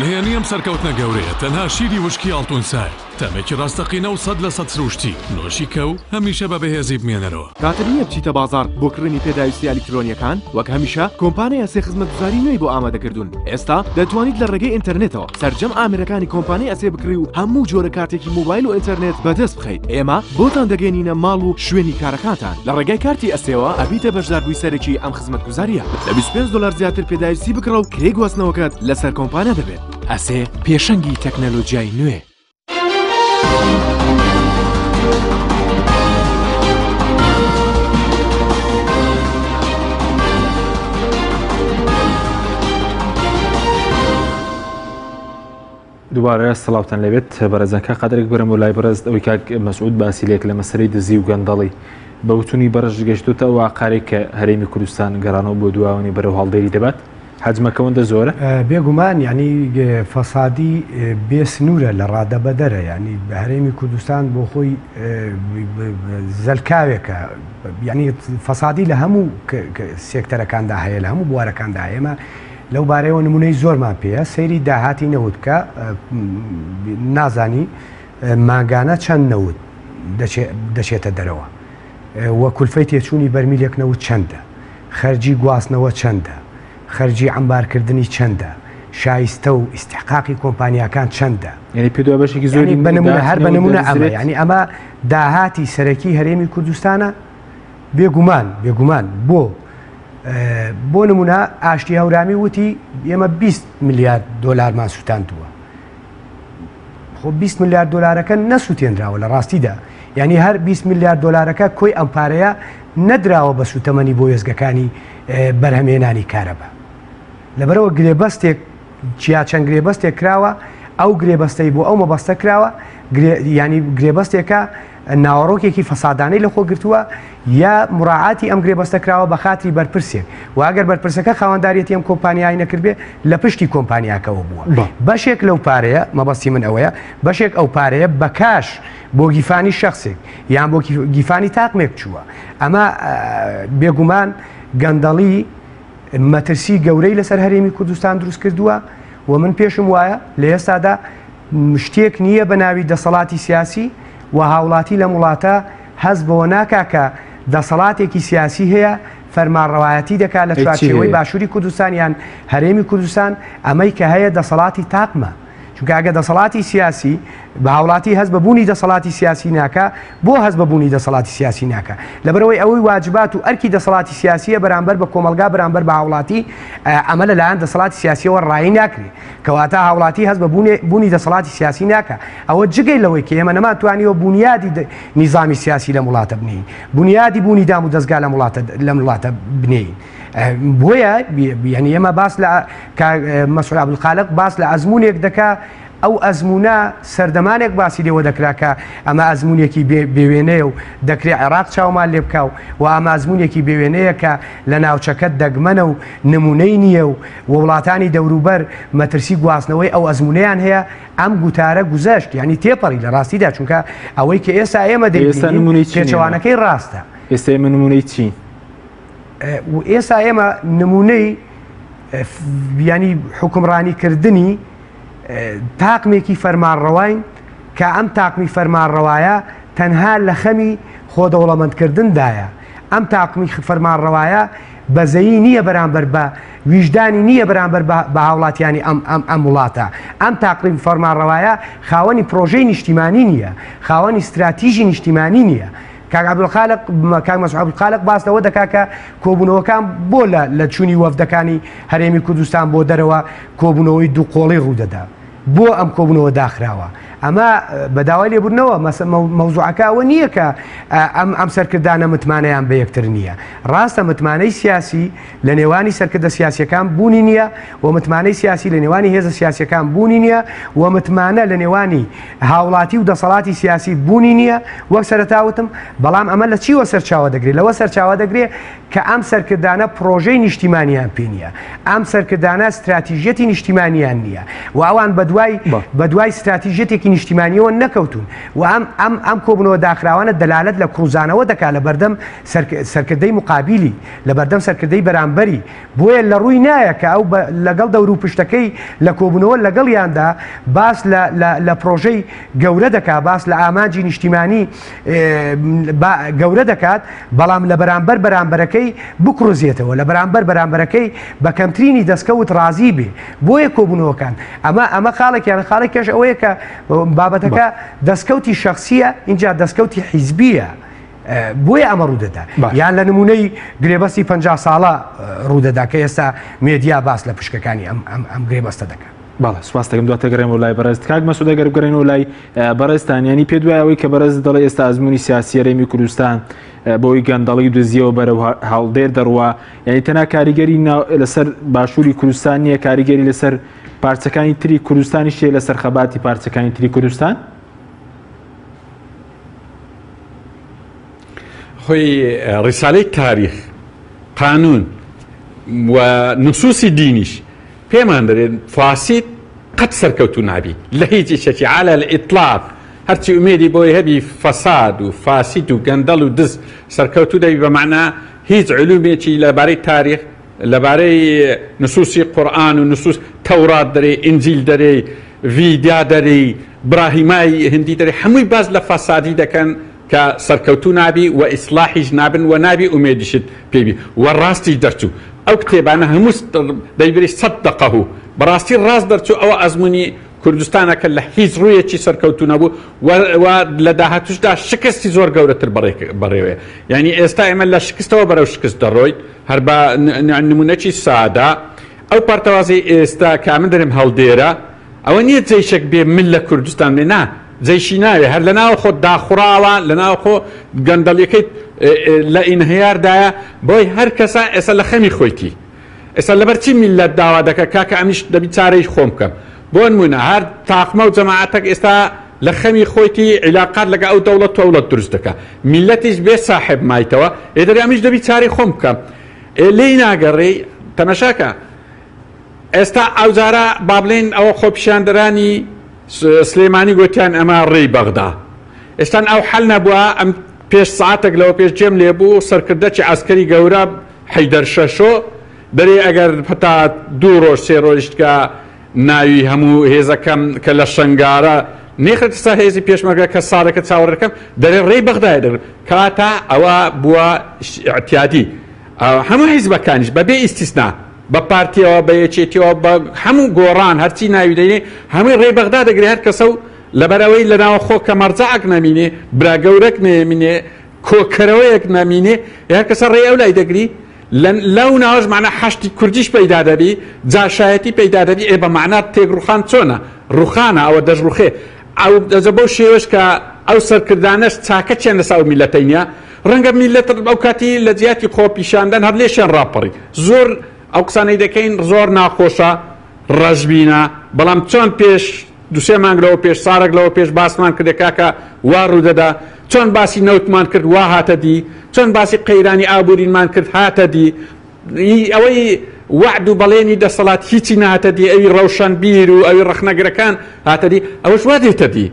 Speaker 8: نهێنی ئەم سەرکەوتنە گەورەیە تەنها شیری وشکی ئاڵتونسایە، تامێکی ڕاستەقینە و 100% سروشتی، نۆشی کە و هەمیشە بە بەهێزی بمێنەرەوە.
Speaker 9: کاتت نییە بچیتە بازاڕ بۆ کڕینی پێداویستیە ئەلیکترۆنییەکان؟ وەک هەمیشە کۆمپانیای ئەسێ خزمەتگوزاری نوێی بۆ ئامادەکردوون. ئێستا دەتوانیت لە ڕێگەی ئینتەرنێتەوە سەرجەم ئامێرەکانی کۆمپانیای ئەسێ بکڕی و هەموو جۆرە کارتێکی مۆبایل و ئینتەرنێت بەدەست بخەیت. ئێمە بۆتان دەگەیەنینە ماڵ و شوێنی کارەکانتان. لە ڕێگای کارتی ئەسێوە ئەبیتە بەشداربووی سەرەکی ئەم خزمەتگوزارییە. لە 25 دۆلار زیاتر پێداویستی بکڕە و کرێی گواستنەوەکەت لەسەر کۆمپانیا دەبێت. ئەسێ پێشەنگی تەکنەلۆجیای نوێ.
Speaker 1: دووبارە سڵاوتان لێبێت بەڕێزان کاک قادرێک برم و لای بەڕێز ئەوەی کاک مەسعود باسی لێک لە مەسەلەی دزی و گەندەڵی بە وتونی بەڕێز گەشتوتە ئەو ئاقارێک کە هەرێمی کوردستان گەڕانەوە بۆ دواوەنی بەرەو هەڵدێری دەبات حەجمەکە وەندە زۆرە؟
Speaker 4: بێگومان یانی فەسادی بێ سنوورە لە ڕادەبەدەرە یانی هەرێمی کوردستان بۆ خۆی زەلکاوێکە یانی فەسادی لە هەموو سێکتەرەکاندا هەیە لە هەموو بوارەکاندا هەیە ئێمە لەو بارەیەوە نمونەی زۆرمان پێیە سەیری داهاتی نەوت بکە نازانی مانگانە چەند نەوت دەچێتە دەرەوە و کولفەی تێچوونی بەرمیلێک نەوت چەندە؟ خەرجی گواستنەوە چەندە؟ خەرجی عەمبارکردنی چەندە؟ شایستە و ئیستحقاقی کۆمپانیاکان چەندە؟
Speaker 1: یانی پێت وایە بەشێکی زۆری
Speaker 4: یانی بە نموونە
Speaker 1: داهاتی
Speaker 4: هەر بە
Speaker 1: نەوت
Speaker 4: نموونە ئەمە
Speaker 1: دەدزرێت؟
Speaker 4: یانی ئەمە داهاتی سەرەکی هەرێمی کوردستانە؟ بێگومان بێگومان بۆ بۆ نموونە ئاشتی هەورامی وتی ئێمە 20 ملیارد دۆلارمان سوتاندووە. خۆ 20 ملیار دۆلارەکە نەسووتێنراوە لە ڕاستیدا یعنی هەر 20 ملیار دۆلارەکە کۆی ئەم پارەیە نەدراوە بە سوتەمەنی بۆ وێستگەکانی بەرهەمهێنانی کارەبا لەبەرەوە گرێبەستێک چیا چەند گرێبەستێک کراوە ئەو گرێبەستەی بۆ ئەو مەبەستە کراوە ینی گرێبەستێکە ناوەڕۆکێکی فەسادانەی لەخۆ گرتووە یا مراعاتی ئەم گرێبەستە کراوە بە خاتری بەرپرسێک و ئەگەر بەرپرسەکە خاوەنداریەتی ئەم کۆمپانیای نەکردبێ لە پشتی کۆمپانیاکەوە بووە بەشێک لەو پارەیە مەبەستی من ئەوەیە بەشێک ئەو پارەیە بە کاش بۆ گیفانی شخصێک یان بۆ گیفانی تاقمێک چووە ئەمە بێگومان گەندەڵی مەترسی گەورەی لەسەر هەرێمی کوردستان دروست کردووە و من پێشم وایە لە ئێستادا شتێک نییە بە ناوی دەسەڵاتی سیاسی و هاوڵاتی لەم وڵاتە هەست بەوە ناکا کە دەسەڵاتێکی سیاسی هەیە فەرمانڕەوایەتی دەکات لە چوارچێوەی باشووری کوردستان یان هەرێمی کوردستان، ئەمەی کە هەیە دەسەڵاتی تاقمە. چونکە ئەگەر دەسەڵاتی سیاسی بە هاوڵاتی هەست بە بوونی دەسەڵاتی سیاسی ناکا، بۆ هەست بە بوونی دەسەڵاتی سیاسی ناکا؟ لەبەرئەوەی ئەوەی واجبات و ئەرکی دەسەڵاتی سیاسییە بەرامبەر بە کۆمەڵگا بەرامبەر بە هاوڵاتی ئەمە لە لایەن دەسەڵاتی سیاسیەوە ڕایی ناکرێ. کەواتە هاوڵاتی هەست بە بوونی دەسەڵاتی سیاسی ناکا. ئەوە جگەی لەوەی کە ئێمە نەمانتوانیوە بونیادی نیزامی سیاسی لەم وڵاتە بنێین، بونیادی بوونی دام و دەزگا لەم وڵاتە لەم وڵاتە بنێین. بۆیە یعنی ئێمە باس لە مەسعود عەبدولخالق باس لە ئەزموونێک دەکا ئەو ئەزموونە سەردەمانێک باسی لێوە دەکرا کە ئەمە ئەزموونێکی بێوێنەیە و دەکرێ عێراق چاومان لێ بکا و ئەمە ئەزموونێکی بێوێنەیە کە لە ناوچەکە دەگمەنە و نمونەی نییە و وڵاتانی دەوروبەر مەترسی گواستنەوەی ئەو ئەزموونەیان هەیە. ئەم گوتارە گوزەشت یعنی تێپەڕی لە ڕاستیدا، چونکە ئەوەی کە ئێستا ئێمە دەیبینین پێچەوانەکەی ڕاستە.
Speaker 1: ئێستا ئێمە نمونەی چین؟
Speaker 4: و ئێستا ئێمە نمونەی ینی حکومڕانیکردنی تاقمێکی فەرمانڕەواین کە ئەم تاقمی فەرمانڕەوایە تەنها لە خەمی خۆدەوڵەمەندکردندایە. ئەم تاقمی فەرمانڕەوایە بەزەیی نییە بەرامبەر بە ویژدانی نییە بەرامبەر بە هاوڵاتیانی ئەم ئەم ئەم وڵاتە. ئەم تاقمی فەرمانڕەوایە خاوەنی پرۆژەی نیشتیمانی نییە، خاوەنی ستراتیژی نیشتیمانی نییە. کاک عەبدولخالق، کاک مەسعود عەبدولخالق باس لەوە دەکا کە کۆبوونەوەکان بۆ لە لە چوونی وەفدەکانی هەرێمی کوردستان بۆ دەرەوە کۆبوونەوەی دوو قۆڵی ڕوودەدا. بۆ ئەم کۆبوونەوە داخراوە؟ ئەمە بە داوای لێبوردنەوە مەوزوعەکە ئەوە نییە کە ئەم ئەم سەرکردانە متمانەیان بە یەکتر نییە. ڕاستە متمانەی سیاسی لە نێوانی سەرکردە سیاسیەکان بوونی نییە و متمانەی سیاسی لە نێوانی هێزە سیاسیەکان بوونی نییە و متمانە لە نێوانی هاوڵاتی و دەسەڵاتی سیاسی بوونی نییە وەک سەرەتا وتم، بەڵام ئەمە لە چیوە سەرچاوە دەگرێت؟ لەوە سەرچاوە دەگرێت کە ئەم سەرکردانە پڕۆژەی نیشتیمانیان پێ نییە، ئەم سەرکردانە ستراتیژیەتی نیشتیمانیان نییە و ئەوان بەدوای بەدوای ستراتیژیەتێکی نیشتیمانیەوە نەکەوتوون و ئەم ئەم ئەم کۆبوونەوە داخراوانە دەلالەت لە کڕوزانەوە دەکات لە بەردەم سەرکردەی مقابیلی، لە بەردەم سەرکردەی بەرامبەری، بۆیە لە ڕووی نایە کە ئەو لەگەڵ دەوروپشتەکەی لە کۆبوونەوە لەگەڵیاندا باس لە لە لە پرۆژەی گەورە دەکات، باس لە ئامانجی نیشتیمانی گەورە دەکات، بەڵام لە بەرامبەر بەرامبەرەکەی بکڕوزێتەوە، لە بەرامبەر بەرامبەرەکەی بە کەمترینی دەستکەوت ڕازی بێ. بۆیە کۆبوونەوەکان ئەمە ئەمە خاڵێکیان، خاڵێکیش ئەوەیە کە بابەتەکە دەستکەوتی شەخسییە ئینجا دەستکەوتی حیزبییە. بۆیە ئەمە ڕوودەدا یان لە نمونەی گرێبەستی 50 ساڵە ڕوودەدا کە ئێستا مێدیا باس لە پشکەکانی ئەم ئەم ئەم گرێبەستە دەکات.
Speaker 1: بەڵێ سوپاس دەکەم دواتر گەڕێمەوە لای بەڕێز کاک مەسعود ئەگەر بگەڕێنەوە لای بەڕێزتان یانی پێ دوای ئەوەی کە بەڕێز دەڵێ ئێستا ئەزمموی سیاسی هەرێمی کوردستان بۆی گەندەڵی و دزیەوە بەرەو هەڵدێر دەڕوا یعنی تەنها کاریگەری لەسەر باشووری کوردستان نییە کاریگەری لەسەر پارچەکانی تری کوردستانیش هەیە لەسەر خەباتی پارچەکانی تری کوردستان؟
Speaker 5: خۆی ڕیسالەی تاریخ، قانون و نصوصی دینیش پێمان دەرێن فاسید قەت سەرکەوتوو نابی لە هیچ ئیشێکی علی الاطلاق هەرچی ئومێدی بۆی هەبی فەساد و فاسید و گەندەڵ و دز سەرکەوتوو دەبی بە مەعنا هیچ علومێکی لەبارەی تاریخ لەبارەی نصوصی قورئان و نصوص تەورات دەرێی ئینجیل دەرێی ڤیدا دەرێی براهیمای هندی دەرێ هەمووی باس لە فەسادی دەکەن کە سەرکەوتوو نابی و ئیسلاحیش نابن و نابی ئومێدیشت پێ بی و ڕاستیش دەرچوو ئەو کتێبانە هەموو دەیبری صدقه بەڕاستی ڕاست دەرچوو ئەوە ئەزموونی کوردستانە کە لە هیچ ڕوویەکی سەرکەوتوو نەبوو و و لە داهاتووشدا شکستی زۆر گەورەتر بەڕێوەیە یعنی ئێستا ئێمە لە شکستەوە بەرەو شکست دەڕۆین هەر بە نمونەکی سادە ئەو پەرتەوازەی ئێستا کە من دەرێم هەڵدێرە ئەوە نییە جەیشێک بێ مل لە کوردستان بێ نا جەیشی ناوێ هەر لە ناوخۆ داخوراوە لە ناوخۆ گەندەڵیەکەی لە ئینهیاردایە بۆی هەر کەسە ئێستا لە خەمی خۆیتی ئێستا لەبەر چی میللەت داوا دەکە کاکە ئەمیش دەبی چارەی خۆم بکەم بۆ نمونە هەر تاقمە و جەماعەتەک ئێستا لە خەمی خۆیتی عیلاقات لەگە ئەو دەوڵەت تەوڵەت دروست دەکا میللەتیش بێ ساحێب مایتەوە ئێ دەرێ ئەمیش دەبی چارەی خۆم بکەم ئێ لێی ناگەڕێی تەمەشاکە ئێستا ئەوجارە با بڵێین ئەوە خۆپیشاندەرانی سلێمانی گوتیان ئەمە ڕێی بەغدا ئێستان ئەو حەل نەبووە ئەم پێش ساعتێک لەوە پێش جێم لێ بوو سەرکردەکی عەسکەری گەورە حەیدەر شەشۆ دەرێ ئەگەر هەتا دوو ڕۆژ سێ ڕۆژتکە ناوی هەموو هێزەکەم کە لە شەنگارە نێخرێتە سەر هێزی پێشمەرگە کە ساڵێکە چاوەڕێ دەکەم دەرێ ڕێی بەغدایە دەگرم کەواتە ئەوە بووە ئیعتیادی هەموو حیزبەکانیش بەبێ ئیستیسنا بە پارتیەوە بە یەکێتیەوە بە هەموو گۆڕان هەرچی ناوی دەینێ هەمووی ڕێی بەغدا دەگرێ هەر کەسە و لەبەرئەوەی لە ناوەخۆ کە مەرجەعەک نەمینێ برا گەورەک نەمینێ کۆکەرەوەیەک نەمینێ هەر کەسە ڕێی ئەو لای دەگری لەو ناوەش مەعنا حەشدی کوردیش پەیدا دەبی جاشایەتی پەیدا دەبی ئێ بە مەعنا تێک ڕوخان چۆنە ڕوخانە ئەوە دەشڕوخێ ئەو دەجە بەو شێوەش کە ئەو سەرکردانەش چاکەچیان لەسە ئەو میلەتەی نیە ڕەنگە میلەت ئەو کاتی لە جیاتی خۆپیشاندان هەر لێشیان ڕاپەڕی زۆر ئەو قسانەی دەکەین زۆر ناخۆشە ڕەشبینە بەڵام چۆن پێش دوسێ مانگ لەوە پێش ساڵێک لەوە پێش باسمان کردێ کاکە وا ڕوودەدا چۆن باسی نەوتمان کرد وا هاتە دی چۆن باسی قەیرانی ئابوورینمان کرد هاتە دی ئەوەی وەعد و بەڵێنی دەسەڵات هیچی نەهاتە دی ئەوی ڕەوشەنبیر و ئەوی ڕەخنەگرەکان هاتە دی ئەوەش وا دێتە دی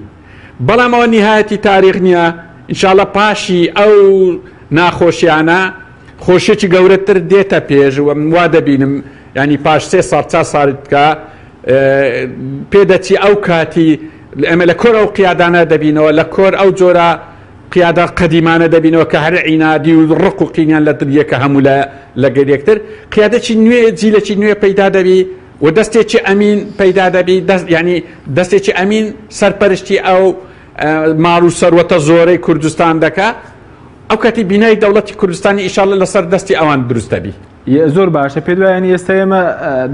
Speaker 5: بەڵام ئەوە نیهایەتی تاریخ نییە ئینشاءاللە پاشی ئەو ناخۆشیانە خۆشیەکی گەورەتر دێتە پێش و من وا دەبینم ینی پاش سێ ساڵ چا ساڵ کە پێدەچی ئەو کاتی ئێمە لە کۆر ئەو قیادانە دەبینەوە لە کۆر ئەو جۆرە قیادە قەدیمانە دەبینەوە کە هەر عینادی و ڕق و قینیان لە دڵیەکە هەموو لە لەگەر یەکتر قیادەکی نوێ جیلێکی نوێ پەیدا دەبی و دەستێکی ئەمین پەیدا دەبی دەست ینی دەستێکی ئەمین سەرپەرشتی ئەو ماڵ و سەروەتە زۆرەی کوردستان دەکا ئەو کاتی بینای دەوڵەتی کوردستانی ئیشاڵە لەسەر دەستی ئەوان دروست دەبی.
Speaker 1: زۆر باشە پێت وایە یانی ئێستا ئێمە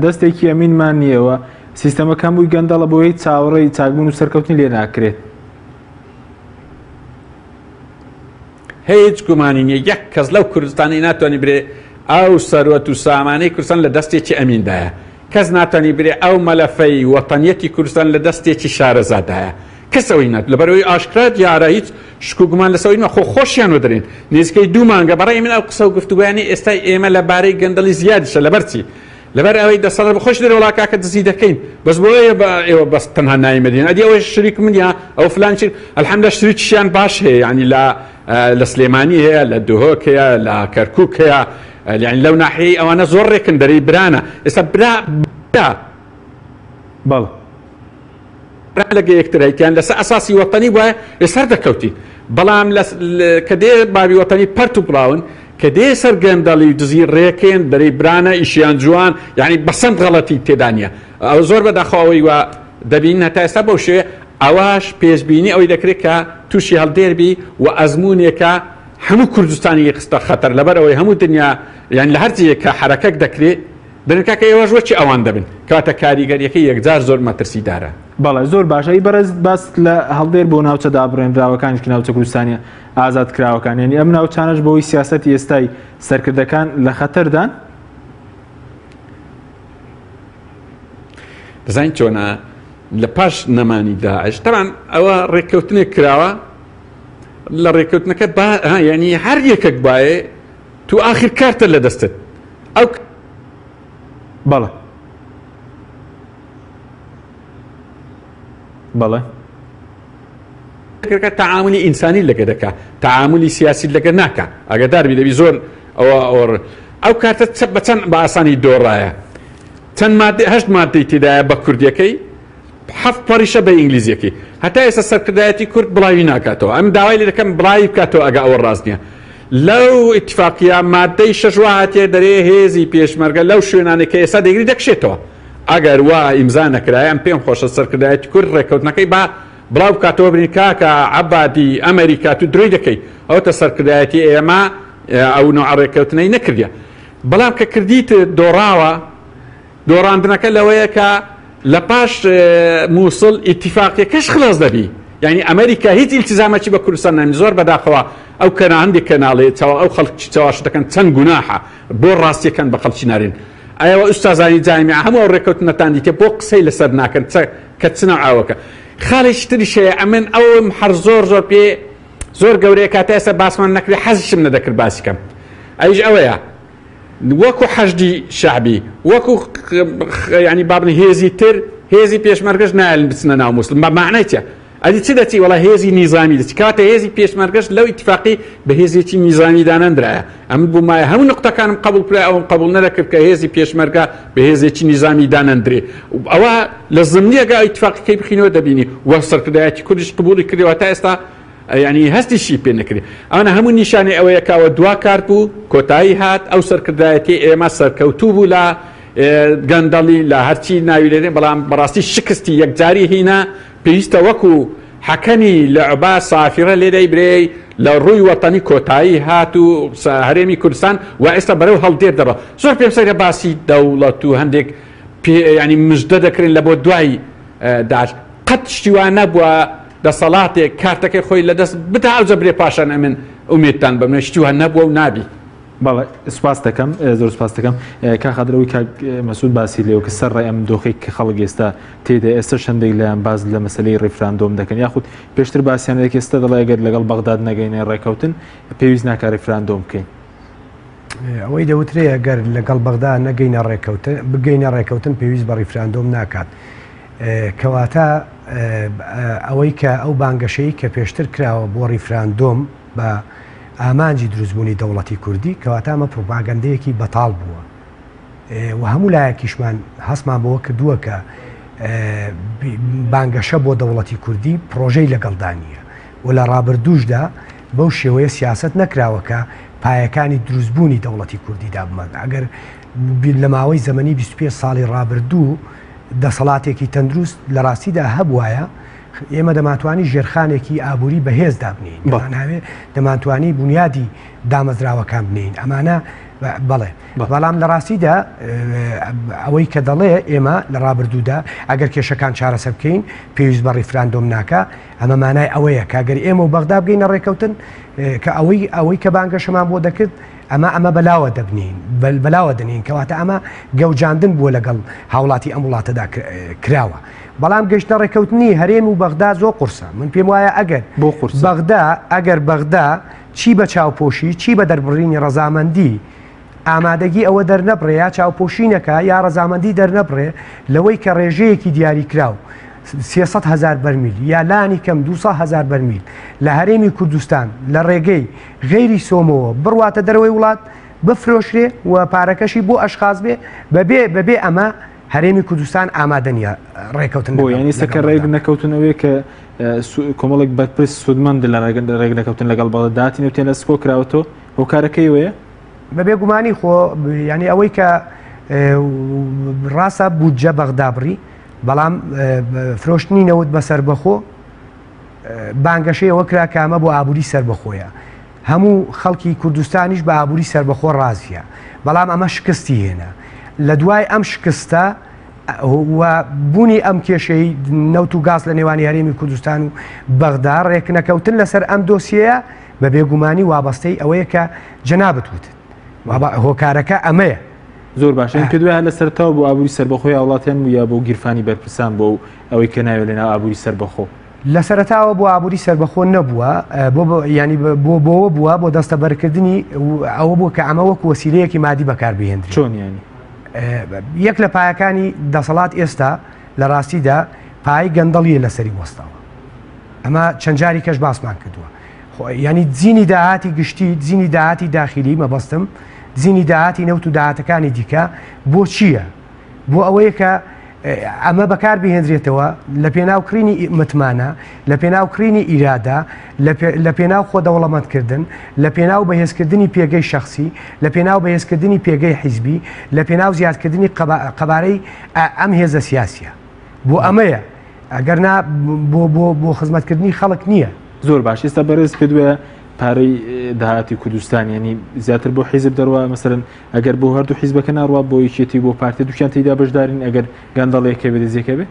Speaker 1: دەستێکی ئەمینمان نییەوە سیستەمەکە هەمووی گەندەڵە بۆیە چاوەڕێی چاکبوون و سەرکەوتنی لێ ناکرێت؟
Speaker 5: هیچ گومانی نییە یەک کەس لەو کوردستانی ناتوانانی برێ ئەو سەروەت و سامانەی کوردستان لە دەستێکی ئەمیندایە کەس ناتوانانی برێ ئەو مەلەفەی وەتەنیەتی کوردستان لە دەستێکی شارەزادایە کەس ئەوەی نات لەبەرەوەی ئاشکرا دیارە هیچ شک و گومان لەسەر ئەوەی نییە خۆ خۆشیان وەدەرێن نزیکەی دوو مانگە بەڕای من ئەو قسە و گفتوگۆیانەی ئێستای ئێمە لە بارەی گەندەڵی زیادیشە لەبەر چی لەبەر ئەوەی دەسەڵات بە خۆش دەرێ وڵا کاکە دزی دەکەین بەس بۆ ئێوە بەس تەنها ناوی مەدین ئەدی ئەوەش شریک من یا ئەو فلان چی الحمدلله شریکیان باش هەیە یعنی لە لە سلێمانی هەیە لە دهۆک هەیە لە کەرکوک هەیە یعنی لەو ناحیەی ئەوانە زۆر ڕێکن دەرێی برانە ئێستا برا برا
Speaker 1: بەڵێ
Speaker 5: برا لەگە یەکتر هەیتیان لەسەر ئەساسی وەتەنی بوایە لەسەر دەکەوتین بەڵام کە دێ بابی وەتەنی پەرت و بڵاون کە دێ سەر گەندەڵی و دزی ڕێکێن دەرێی برانە ئیشیان جوان یعنی بەسەند غەڵەتی تێدا نییە ئەو زۆر بەداخەوە ئەوەی وا دەبینین هەتا ئێستا بەو شێوەیە ئەوەش پێشبینی ئەوەی دەکرێت کە تووشی هەڵدێر بی و ئەزموونێکە هەموو کوردستانی خستە خەتەر لەبەر ئەوەی هەموو دنیا یان لە هەر جێیەک کە حەرەکەک دەکرێ دەرێن کاکە ئێوەش وەکی ئەوان دەبن کەواتە کاریگەریەکەی یەکجار زۆر مەترسیدارە.
Speaker 1: بەڵێ زۆر باشە ئەی بەڕێز باست لە هەڵدێر بۆ ناوچە دابڕێنراوەکانیش کە ناوچە کوردستانیە ئازاد کراوەکان یعنی ئەم ناوچانەش بەوەی سیاسەتی ئێستای سەرکردەکان لە خەتەردان؟
Speaker 5: دەزانین چۆنە لە پاش نەمانی داعش تەبعەن ئەوە ڕێککەوتنێک کراوە لە ڕێککەوتنەکە با یعنی هەر یەکێک بایێ تو ئاخر کارتە لە دەستت ئەو
Speaker 1: بەڵێ بەڵێ
Speaker 5: کە تعاملی ئینسانی لەگە دەکا تعاملی سیاسی لەگە ناکا ئەگەدار بی دەبی زۆر ئەوە ئەوە ئەو کارتە چە بە چەند بە ئاسانی دۆڕایە چەند مادەی هەشت مادەی تێدایە بە کوردیەکەی حەفت پەڕیشە بە ئینگلیزیەکەی هەتا ئێستا سەرکردایەتی کورد بڵاوی ناکاتەوە ئەم داوای لێ دەکەم بڵاوی بکاتەوە ئەگە ئەوە ڕاست نییە لەو ئیتفاقیە مادەی شەش وا هاتیە دەرێ هێزی پێشمەرگە لەو شوێنانەی کە ئێستا دەیگری دەکشێتەوە ئەگەر وا ئیمزا نەکرایە ئەم پێم خۆشە سەرکردایەتی کورد ڕێککەوتنەکەی با بڵاو بکاتەوە برین کاکە عەبادی ئەمریکا تو درۆی دەکەی ئەوتە سەرکردایەتی ئێمە ئەو نوعە ڕێککەوتنەی نەکردیە بەڵام کە کردیت دۆڕاوە دۆڕاندنەکە لەوەیە کە لە پاش موسڵ ئیتیفاقیەکەش خلاص دەبی یعنی ئەمریکا هیچ ئیلتیزامەکی بە کوردستان نامی زۆر بەداخەوە ئەو کەنا هەندێک کەناڵێ چاوە ئەو خەڵکی چاواش دەکەن چەند گوناحە بۆ ڕاستیەکان بە خەڵکی نارێن ئەوە ئوستازانی جامیعە هەموو ئەو ڕێکەوتنەتان دیتێ بۆ قسەی لەسەر ناکەن چە کە چ ناوەکە خاڵێکی تریش هەیە ئەمن ئەوم هەر زۆر زۆر پێ زۆر گەورەیە کاتە ئێستا باسمان نەکرێ حەزیشم نەدەکرد باسی کەم ئەویش ئەوەیە وەکو حەشدی شەعبی وەکو ینی با بڵێین هێزی تر هێزی پێشمەرگەش نایەلن بچنە ناو موسڵ بە مەعنای چیە؟ ئەدی چ دەچی وەڵا هێزی نیزامی دەچی کاتە هێزی پێشمەرگەش لەو ئیتفاقی بە هێزێکی نیزامی دانەندرایە ئەمن بوومایە هەموو نقطەکانم قبول کرا ئەوم قبول نەدەکرد کە هێزی پێشمەرگە بە هێزێکی نیزامی دانەندرێ ئەوە لە زمنیەگە ئیتفاقەکەی بخینەوە دەبینی و سەرکردایەتی کوردیش قبولی کردەوە تا ئێستا یعنی هەستیشی پێ نەکرێ ئەوانە هەموو نیشانەی ئەوەیە کە ئەوە دوا کارت بوو کۆتایی هات ئەو سەرکردایەتی ئێمە سەرکەوتوو بوو لە گەندەڵی لە هەرچی ناوی لێنێ بەڵام بەڕاستی شکستی یەکجاری هینا پێویستە وەکو حەکەمی لعبە سافرە لێدەی برێی لە ڕووی وەتەنی کۆتایی هات و هەرێمی کوردستان و ئێستا بەرەو هەڵدێر دەڕۆ زۆر پێم سەیرە باسی دەوڵەت و هەندێک ینی مژدە دەکرێن لە بۆ دوای داعش قەت شتی وا نەبووە دەسەڵاتێک کارتەکەی خۆی لەدەست بدا ئەوجە برێ پاشان ئەمن ئومێدتان بەم شتی وا نەبووە و نابی.
Speaker 1: بەڵێ سوپاس دەکەم زۆر سوپاس دەکەم کاک قادر ئەوەی کاک مەسعود باسی لێوە کە سەر ڕێ ئەم دۆخێک کە خەڵک ئێستا تێدا ئێستا هەندێک لایان باز لە مەسلەی ڕیفراندۆم دەکەن یاخود پێشتر باسییان لێک ئێستا دەڵێ ئەگەر لەگەڵ بەغداد نەگەینە ڕێکەوتن پێویست ناکە ڕیفراندۆم بکەین.
Speaker 4: ئەوەی دەوترێ ئەگەر لەگەڵ بەغدا نەگەینە ڕێکەوتن بگەینە ڕێکەوتن پێویست بە ڕیفراندۆم ناکات کەواتە ئەوەی کە ئەو بانگەشەی کە پێشتر کراوە بۆ ڕیفراندۆم بە ئامانجی دروستبوونی دەوڵەتی کوردی، کەواتە ئەمە پڕوپاگەندەیەکی بەتاڵ بووە و هەموو لایەکیشمان هەستمان بەوە کردووە کە بانگەشە بۆ دەوڵەتی کوردی پڕۆژەی لەگەڵدا نییە و لە ڕابردووشدا بەو شێوەیە سیاسەت نەکراوە کە پایەکانی دروستبوونی دەوڵەتی کوردی دابمەن. ئەگەر لە ماوەی زەمەنی 25 ساڵی ڕابردوو دەسەڵاتێکی تەندروست لە ڕاستیدا هەبوایە، ئێمە دەمانتوانی ژێرخانێکی ئابووری بەهێز دابنێین، دەمانهەوێ دەمانتوانی بونیادی دامەزراوەکان بنێین، ئەمانە بەڵێ بەڵام لە ڕاستیدا ئەوەی کە دەڵێ ئێمە لە ڕابردوودا ئەگەر کێشەکان چارەسەر بکەین پێویست بە ڕیفراندۆم ناکا، ئەمە مانای ئەوەیە کە گەر ئێمە و بەغدا بگەینە ڕێکەوتن کە ئەوەی ئەوەی کە بانگەشەمان بۆ دەکرد ئەمە ئەمە بەلاوە دەبنین بەلاوە دەنین کەواتە ئەمە گەوجاندن بووە لەگەڵ هاوڵاتی ئەم وڵاتەدا کراوە. بەڵام گەیشتنە ڕێککەوتنی هەرێم و بەغدا زۆر قورسە. من پێم وایە ئەگەر
Speaker 1: بۆ قورسە؟
Speaker 4: بەغدا ئەگەر بەغدا چی بە چاوپۆشی چی بە دەربڕینی ڕەزامەندی ئامادەگی ئەوە دەرنەبڕێ یا چاوپۆشی نەکا یا ڕەزامەندی دەرنەبڕێ لەوەی کە ڕێژەیەکی دیاریکراو 300 هەزار بەرمیل یا لانی کەم 200 هەزار بەرمیل لە هەرێمی کوردستان لە ڕێگەی غەیری سۆمۆوە بڕواتە دەرەوەی وڵات بفرۆشرێ و پارەکەشی بۆ ئەشخاص بێ بەبێ بەبێ ئەمە هەرێمی کوردستان ئامادە نییە ڕێکەوتن
Speaker 1: بۆ یانی سەکە ڕێک نەکەوتن ئەوەیە کە کۆمەڵێک بەرپرس سوودمەند لە ڕێک نەکەوتن لەگەڵ بەغدا داهاتی نەوتیان لە سکۆ کراوەتەوە هۆکارەکەی ئەوەیە؟
Speaker 4: بەبێ گومانی خۆ یانی ئەوەی کە ڕاستە بودجە بەغدا بڕی بەڵام فرۆشتنی نەوت بە سەربەخۆ بانگەشەی ئەوە کرا کە ئەمە بۆ ئابووری سەربەخۆیە هەموو خەڵکی کوردستانیش بە ئابووری سەربەخۆ ڕازیە، بەڵام ئەمە شکستی هێنا. لە دوای ئەم شکستە و بوونی ئەم کێشەی نەوت و گاز لە نێوانی هەرێمی کوردستان و بەغدا، ڕێکنەکەوتن لەسەر ئەم دۆسیەیە بە بێگومانی وابەستەی ئەوەیە کە جەنابت وتت. هۆکارەکە ئەمەیە.
Speaker 1: زۆر باشە پێت وایە لە سەرەتاوە بۆ ئابووری سەربەخۆی هاوڵاتیان بوو یا بۆ گیرفانی بەرپرسان بووە و ئەوەی کە ناوێ لەناو ئابووری سەربەخۆ؟
Speaker 4: لە سەرەتاوە بۆ ئابووری سەربەخۆ نەبووە، بۆ یانی بۆ بۆوە بووە بۆ دەستەبەرکردنی ئەوە بووە کە ئەمە وەکو وەسیلەیەکی مادی بەکار بهێندرێت.
Speaker 1: چۆن یانی؟
Speaker 4: یەک لە پایەکانی دەسەڵات ئێستا لە ڕاستیدا پایەی گەندەڵیە لەسەری وەستاوە. ئەمە چەند جاری کەش باسمان کردووە. یانی دزینی داهاتی گشتی، دزینی داهاتی داخیلی مەبەستم، دزینی داهاتی نەوت و داهاتەکانی دیکە بۆ چییە؟ بۆ ئەوەیە کە ئەمە بەکار بهێنرێتەوە لە پێناو کڕینی متمانە، لە پێناو کڕینی ئیرادە، لە پێناو خۆ دەوڵەمەندکردن، لە پێناو بەهێزکردنی پێگەی شەخسی، لە پێناو بەهێزکردنی پێگەی حیزبی، لە پێناو زیادکردنی قەبارەی ئەم هێزە سیاسیە. بۆ ئەمەیە. ئەگەر نا بۆ بۆ بۆ خزمەتکردنی خەڵک نییە.
Speaker 1: زۆر باش ئێستا بەڕێز پێت وایە پارەی داهاتی کوردستان یعنی زیاتر بۆ حیزب دەڕوا مەسەرەن ئەگەر بۆ هەردوو حیزبەکە ناڕوا بۆ یەکێتی بۆ پارتی دووکیان تێدا بەشدارین ئەگەر گەندەڵێک هەبێ دزێک هەبێ؟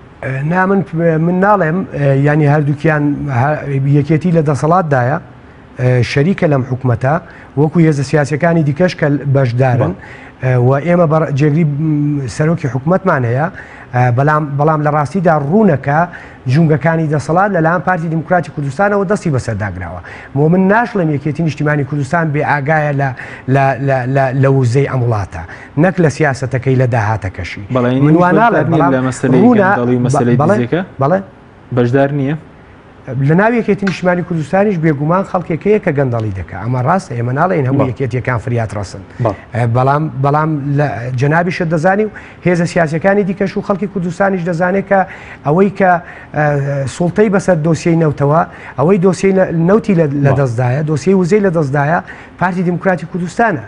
Speaker 4: نا من من ناڵێم یعنی هەردووکیان یەکێتی لە دەسەڵاتدایە شەریکە لەم حکومەتە وەکو هێزە سیاسەکانی دیکەش کە بەشدارن و ئێمە بە جێگری سەرۆکی حکومەتمان هەیە بەڵام بەڵام لە ڕاستیدا ڕوونەکە جومگەکانی دەسەڵات لەلایەن پارتی دیموکراتی کوردستانەوە دەستی بەسەرداگراوە. بۆ من ناشڵێم یەکێتی نیشتیمانی کوردستان بێ ئاگایە لە لە لە لە لە وزەی ئەم وڵاتە، نەک لە سیاسەتەکەی لە داهاتەکەشی.
Speaker 1: بەڵێ
Speaker 4: من وا
Speaker 1: بەشدار
Speaker 4: ناڵێم
Speaker 1: نییە
Speaker 4: بەڵام
Speaker 1: لە مەسەلەی
Speaker 4: ڕوونە
Speaker 1: گەندەڵی و مەسەلەی
Speaker 4: بەڵێ
Speaker 1: دزیەکە؟
Speaker 4: بەڵێ
Speaker 1: بەشدار نییە؟
Speaker 4: لە ناو یەکێتی نیشتمانی کوردستانیش بێگومان خەڵکێک هەیە کە گەندەڵی دەکا ئەمە ڕاستە ئێمە ناڵێین هەموو یەکێتیەکان فریات ڕەسن بەڵام بەڵام لە جەنابیشت دەزانی و هێزە سیاسەکانی دیکەش و خەڵکی کوردستانیش دەزانێت کە ئەوەی کە سوڵتەی بەسەر دۆسیەی نەوتەوە ئەوەی دۆسیەی نەوتی لە دەستدایە دۆسیەی وزەی لە دەستدایە پارتی دیموکراتی کوردستانە.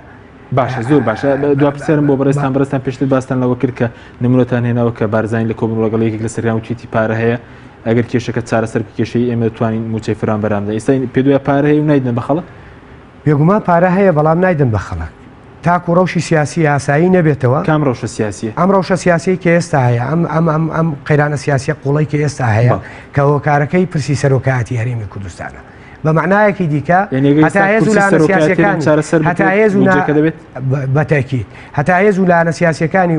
Speaker 1: باشە زۆر باشە دوا پرسیارم بۆ بەڕێزتان بەڕێزتان پێشتر باستان لەوە کرد کە نمونەتان هێناوە کە بارزانی لە کۆبوونەوە لەگەڵ یەکێک لە سەرکردەکان وتویەتی پارە هەیە ئەگەر کێشەکە چارەسەر بکە کێشەی ئێمە دەتوانین مووچەی فەرمانبەران بدەین ئێستا پێ دوای پارە هەیە و نایدەن بە خەڵک؟
Speaker 4: بێگومان پارە هەیە بەڵام نایدەن بە خەڵک تاکو ڕەوشی سیاسی ئاسایی نەبێتەوە.
Speaker 1: کام ڕەوشە سیاسیە؟
Speaker 4: ئەم ڕەوشە سیاسیەی کە ئێستا هەیە ئەم ئەم ئەم ئەم قەیرانە سیاسیە قوڵەی کە ئێستا هەیە کە هۆکارەکەی پرسی سەرۆکایەتی هەرێمی کوردستانە. بە مەعنایەکی دیکە هەتا هێز و لایەنە سیاسیەکانی هەتا هێز و بە تەئکید هەتا هێز و لایەنە سیاسیەکانی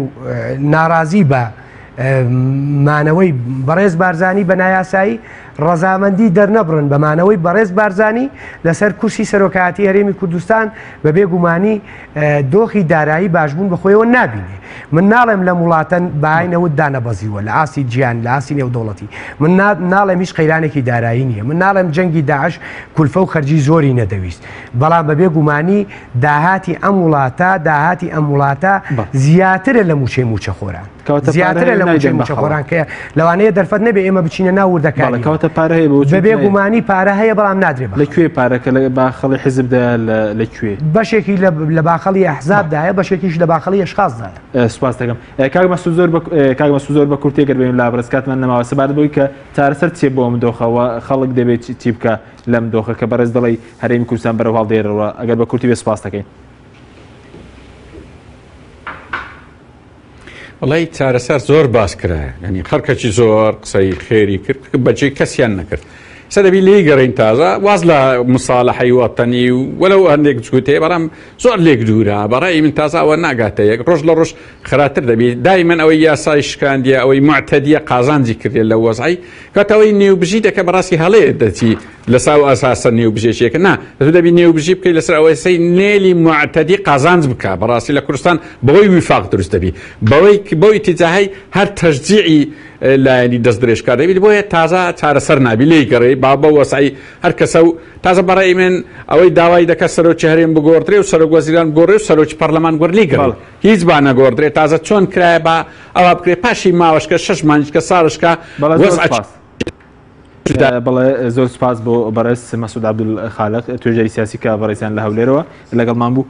Speaker 4: ناڕازی بە مانەوەی بەڕێز بارزانی بە نایاسایی ڕەزامەندی دەرنەبڕن بە مانەوەی بەڕێز بارزانی لەسەر کورسی سەرۆکایەتی هەرێمی کوردستان بە بێ گومانی دۆخی دارایی باشبوون بەخۆیەوە نابینێ. من ناڵێم لەم وڵاتە بەهای نەوت دانەبەزیوە لە ئاستی جیهان لە ئاستی نێودەوڵەتی. من ناڵێم هیچ قەیرانێکی دارایی نییە. من ناڵێم جەنگی داعش کولفە و خەرجی زۆری نەدەویست. بەڵام بەبێ گومانی داهاتی ئەم وڵاتە داهاتی ئەم وڵاتە زیاترە لە مووچەی مووچەخۆران. زیاترە لە مووچەی مووچەخۆران کە لەوانەیە دەرفەت نەبێ ئێمە بچینە ناو وردەکاری.
Speaker 1: کەواتە پارە هەیە بۆ
Speaker 4: بەبێ گومانی پارە هەیە بەڵام نادرێ
Speaker 1: لە کوێ پارەکە لە باخەڵی حیزبدایە لە کوێ؟
Speaker 4: بەشێکی لە باخەڵی ئەحزابدایە بەشێکیش لە باخەڵی ئەشخاصدایە.
Speaker 1: سوپاس دەکەم کاک مەسعود زۆر بە کاک مەسعود زۆر بە کورتی گەر بێن لا بەڕێز کاتمان نەماوە سەبارەت بەوەی کە چارەسەر چییە بۆ ئەم دۆخە و خەڵک دەبێت چی بکە لەم دۆخە کە بەڕێز دەڵێی هەرێمی کوردستان بەرەو هەڵدێرەوە ئەگەر بە کورتی بێ سوپاس دەکەین.
Speaker 5: وەڵی چارەسەر زۆر باس کرایە ینی خەڵکەکی زۆر قسەی خێری کرد بەجێ کەسیان نەکرد سە دەبی لێی گەڕین تازە واز لە مساڵەحەی وەتەنی و وەلەو هەندێک جووتێ بەڵام زۆر لێک دوورە بەڕای من تازە ئەوە ناگاتە یەک ڕۆژ لە ڕۆژ خراپتر دەبی دایمەن ئەوەی یاسای شکاندیە ئەوەی معتەدیە قازانجی کردێ لە وەزعی کاتەوەی نێوبژی دەکە بەڕاستی هەڵەیە دەچی لەسەر ئەو ئەساسە نێوبژێکیەکە نا تۆ دەبی نێوبژی بکەی لەسەر ئەوەی سەی نێلی معتەدی قازانج بکە بەڕاستی لە کوردستان بەوەی ویفاق دروست دەبی بەوەی بەو ئیتیجاهەی هەر تەشجیعی لایەنی دەست درێژکار دەبیت بۆیە تازە چارەسەر نابی لێی گەڕێی با بەو وەسعی هەر کەسە و تازە بەڕای من ئەوەی داوای دەکات سەرۆکی هەرێم بگۆڕدرێ و سەرۆک وەزیران بگۆڕێ و سەرۆکی پەرلەمان گۆڕ لێی گەڕێ هیچ با نەگۆڕدرێ تازە چۆن کرایە با ئەوە بکرێ پاشی ماوەشکە شەش مانگیشکە ساڵشکە وەزع
Speaker 1: بەڵێ زۆر سوپاس بۆ بەڕێز مەسعود عەبدولخالق توێژەری سیاسی کە بەڕێزیان لە هەولێرەوە لەگەڵمان بوو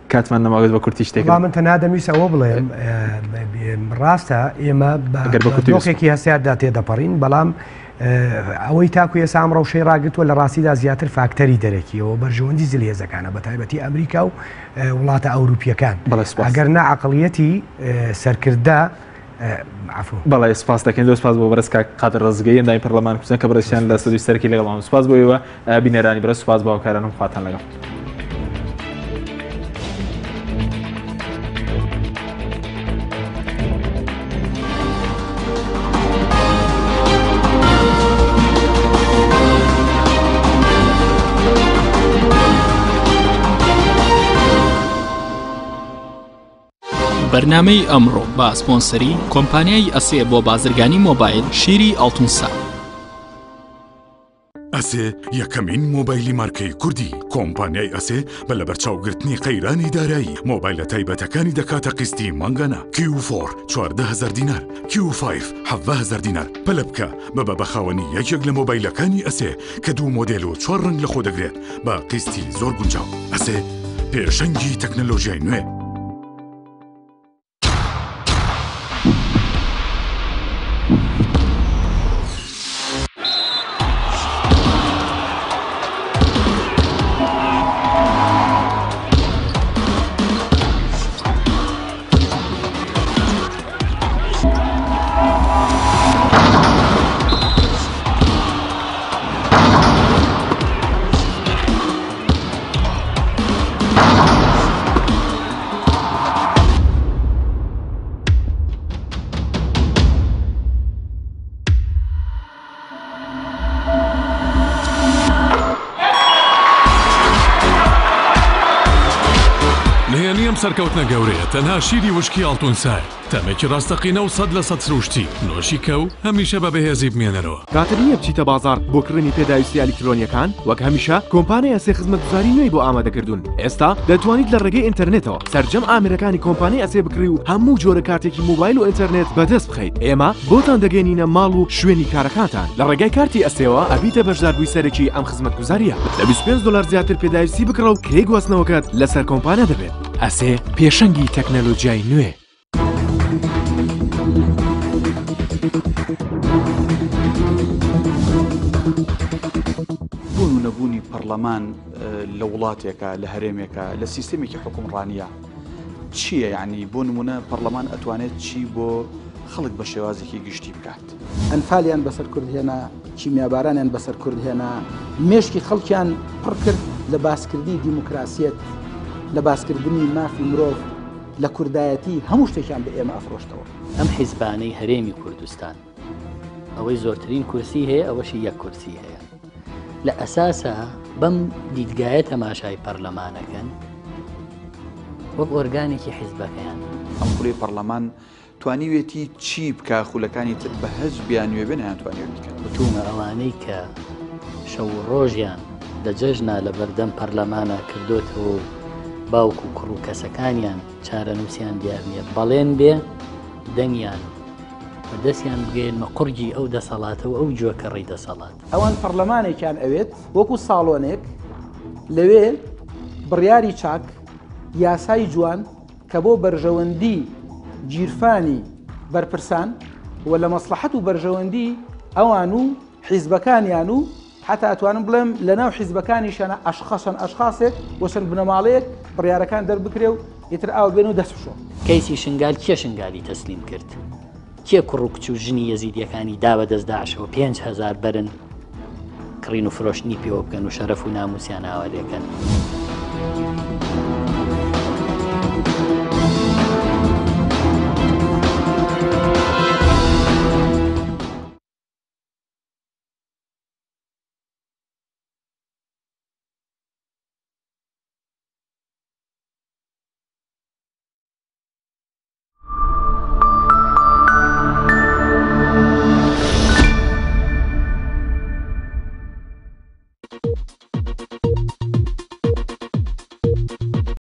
Speaker 1: کاتمان نەماوێت بە کورتی شتێک
Speaker 4: من تەنها دەمویست ئەوە بڵێم ڕاستە ئێمە بە دۆخێکی هەستیاردا تێدەپەڕین بەڵام ئەوەی تاکو ئێستا ئەم ڕەوشەی ڕاگرتووە لە ڕاستیدا زیاتر فاکتەری دەرەکیەوە بەرژەوەندی زلهێزەکانە بە تایبەتی ئەمریکا و وڵاتە ئەوروپیەکان ئەگەر نا عەقڵیەتی سەرکردە
Speaker 1: بەڵێ سپاس دەکەین زۆر سپاس بۆ بەڕێز کاک قادر ڕزگەی ئەندامی پەرلەمان کوردستان کە بەڕێزیان لە سەدوی سەرەکی لەگەڵمان سپاس بۆ ئێوە بینەرانی بەڕێز سپاس بۆ هاوکارانم خواتان لەگەڵ.
Speaker 6: بەرنامەی ئەمڕۆ بە سپۆنسەری کۆمپانیای ئەسێ بۆ بازرگانی مۆبایل شیری ئاڵتونسا.
Speaker 7: ئەسێ یەکەمین مۆبایلی مارکەی کوردی کۆمپانیای ئەسێ بە لەبەرچاوگرتنی قەیرانی دارایی مۆبایلە تایبەتەکانی دەکاتە قیستی مانگانە کیو فۆر 14000 دینار کیو فایڤ 17000 دینار پەلە بکە ببە بە خاوەنی یەکێک لە مۆبایلەکانی ئەسێ کە دوو مۆدێل و چوار ڕەنگ لەخۆ دەگرێت بە قیستی زۆر گونجاو ئەسێ پێشەنگی تەکنەلۆژیای نوێ.
Speaker 8: نهێنی ئەم سەرکەوتنە گەورەیە تەنها شیری وشکی ئاڵتون سایە، تامێکی ڕاستەقینە و 100% سروشتی، نۆشی کە و هەمیشە بە بەهێزی بمێنەرەوە.
Speaker 9: کاتت نییە بچیتە بازاڕ بۆ کڕینی پێداویستییە ئەلیکترۆنییەکان؟ وەک هەمیشە کۆمپانیای ئەسێ خزمەتگوزاری نوێی بۆ ئامادەکردوون. ئێستا دەتوانیت لە ڕێگەی ئینتەرنێتەوە سەرجەم ئامێرەکانی کۆمپانیای ئەسێ بکڕی و هەموو جۆرە کارتێکی مۆبایل و ئینتەرنێت بەدەست بخەیت. ئێمە بۆتان دەگەیەنینە ماڵ و شوێنی کارەکانتان. لە ڕێگای کارتی ئەسێوە ئەبیتە بەشداربووی سەرەکی ئەم خزمەتگوزارییە. لە 25 دۆلار زیاتر پێداویستی بکڕە و کرێی گواستنەوەکەت لەسەر کۆمپانیا دەبێت. ئەسێ پێشەنگی تەکنەلۆجیای نوێ.
Speaker 10: بوون و نەبوونی پەرلەمان لە وڵاتێکە لە هەرێمێکە لە سیستمێکی حکومڕانیە چییە یعنی بۆ نمونە پەرلەمان ئەتوانێت چی بۆ خەڵک بە شێوازێکی گشتی بکات
Speaker 11: ئەنفالیان بەسەر کورد هێنا کیمیابارانیان بەسەر کورد هێنا مێشکی خەڵکیان پڕ کرد لە باسکردنی دیموکراسیەت لە باسکردنی مافی مرۆڤ لە کوردایەتی هەموو شتێکیان بە ئێمە ئەفرۆشتەوە.
Speaker 12: ئەم حیزبانەی هەرێمی کوردستان ئەوەی زۆرترین کورسی هەیە ئەوەشی یەک کورسی هەیە لە ئەساسا بەم دیدگایە تەماشای پەرلەمانەکەن وەک ئۆرگانێکی حیزبەکەیان.
Speaker 10: ئەم خولەی پەڕلەمان توانیوێتی چی بکا خولەکانی تر بە هەچ بیانوێ بێ نەیانتوانیوە بیکەن.
Speaker 12: وتومە ئەوانەی کە شەو و ڕۆژیان لە جەژنا لە بەردەم پەرلەمانا کردۆتەوە و باوک و کوڕ و کەسەکانیان چارەنووسیان دیار نییە بەڵێن بێ دەنگیان بە دەستیان بگەیەنمە قوڕگی ئەو دەسەڵاتە و ئەو جۆکەڕی دەسەڵات.
Speaker 11: ئەوان پەڕلەمانێکیان ئەوێت وەکو ساڵۆنێک لەوێ بڕیاری چاک، یاسای جوان کە بۆ بەرژەوەندی گیرفانی بەرپرسان و لە مەسڵەحەت و بەرژەوەندی ئەوان و حیزبەکانیان و حتا ئەتوانم بڵێم لە ناو حیزبەکانیشیانە ئەشخەسن ئەشخاصێک و چەند بنەماڵەیەک بڕیارەکان دەربکرێ و ئیتر ئاو بێن و دەست بشۆن.
Speaker 12: کەیسی شنگال کێ شنگالی تەسلیم کرد؟ کێ کوڕ و کچ و ژنی یەزیدیەکانی دا بە دەست داعشەوە 5000 بەرن کڕین و فرۆشتنی پێوە بکەن و شەرەف و ناموسیان ئاوا لێکەن؟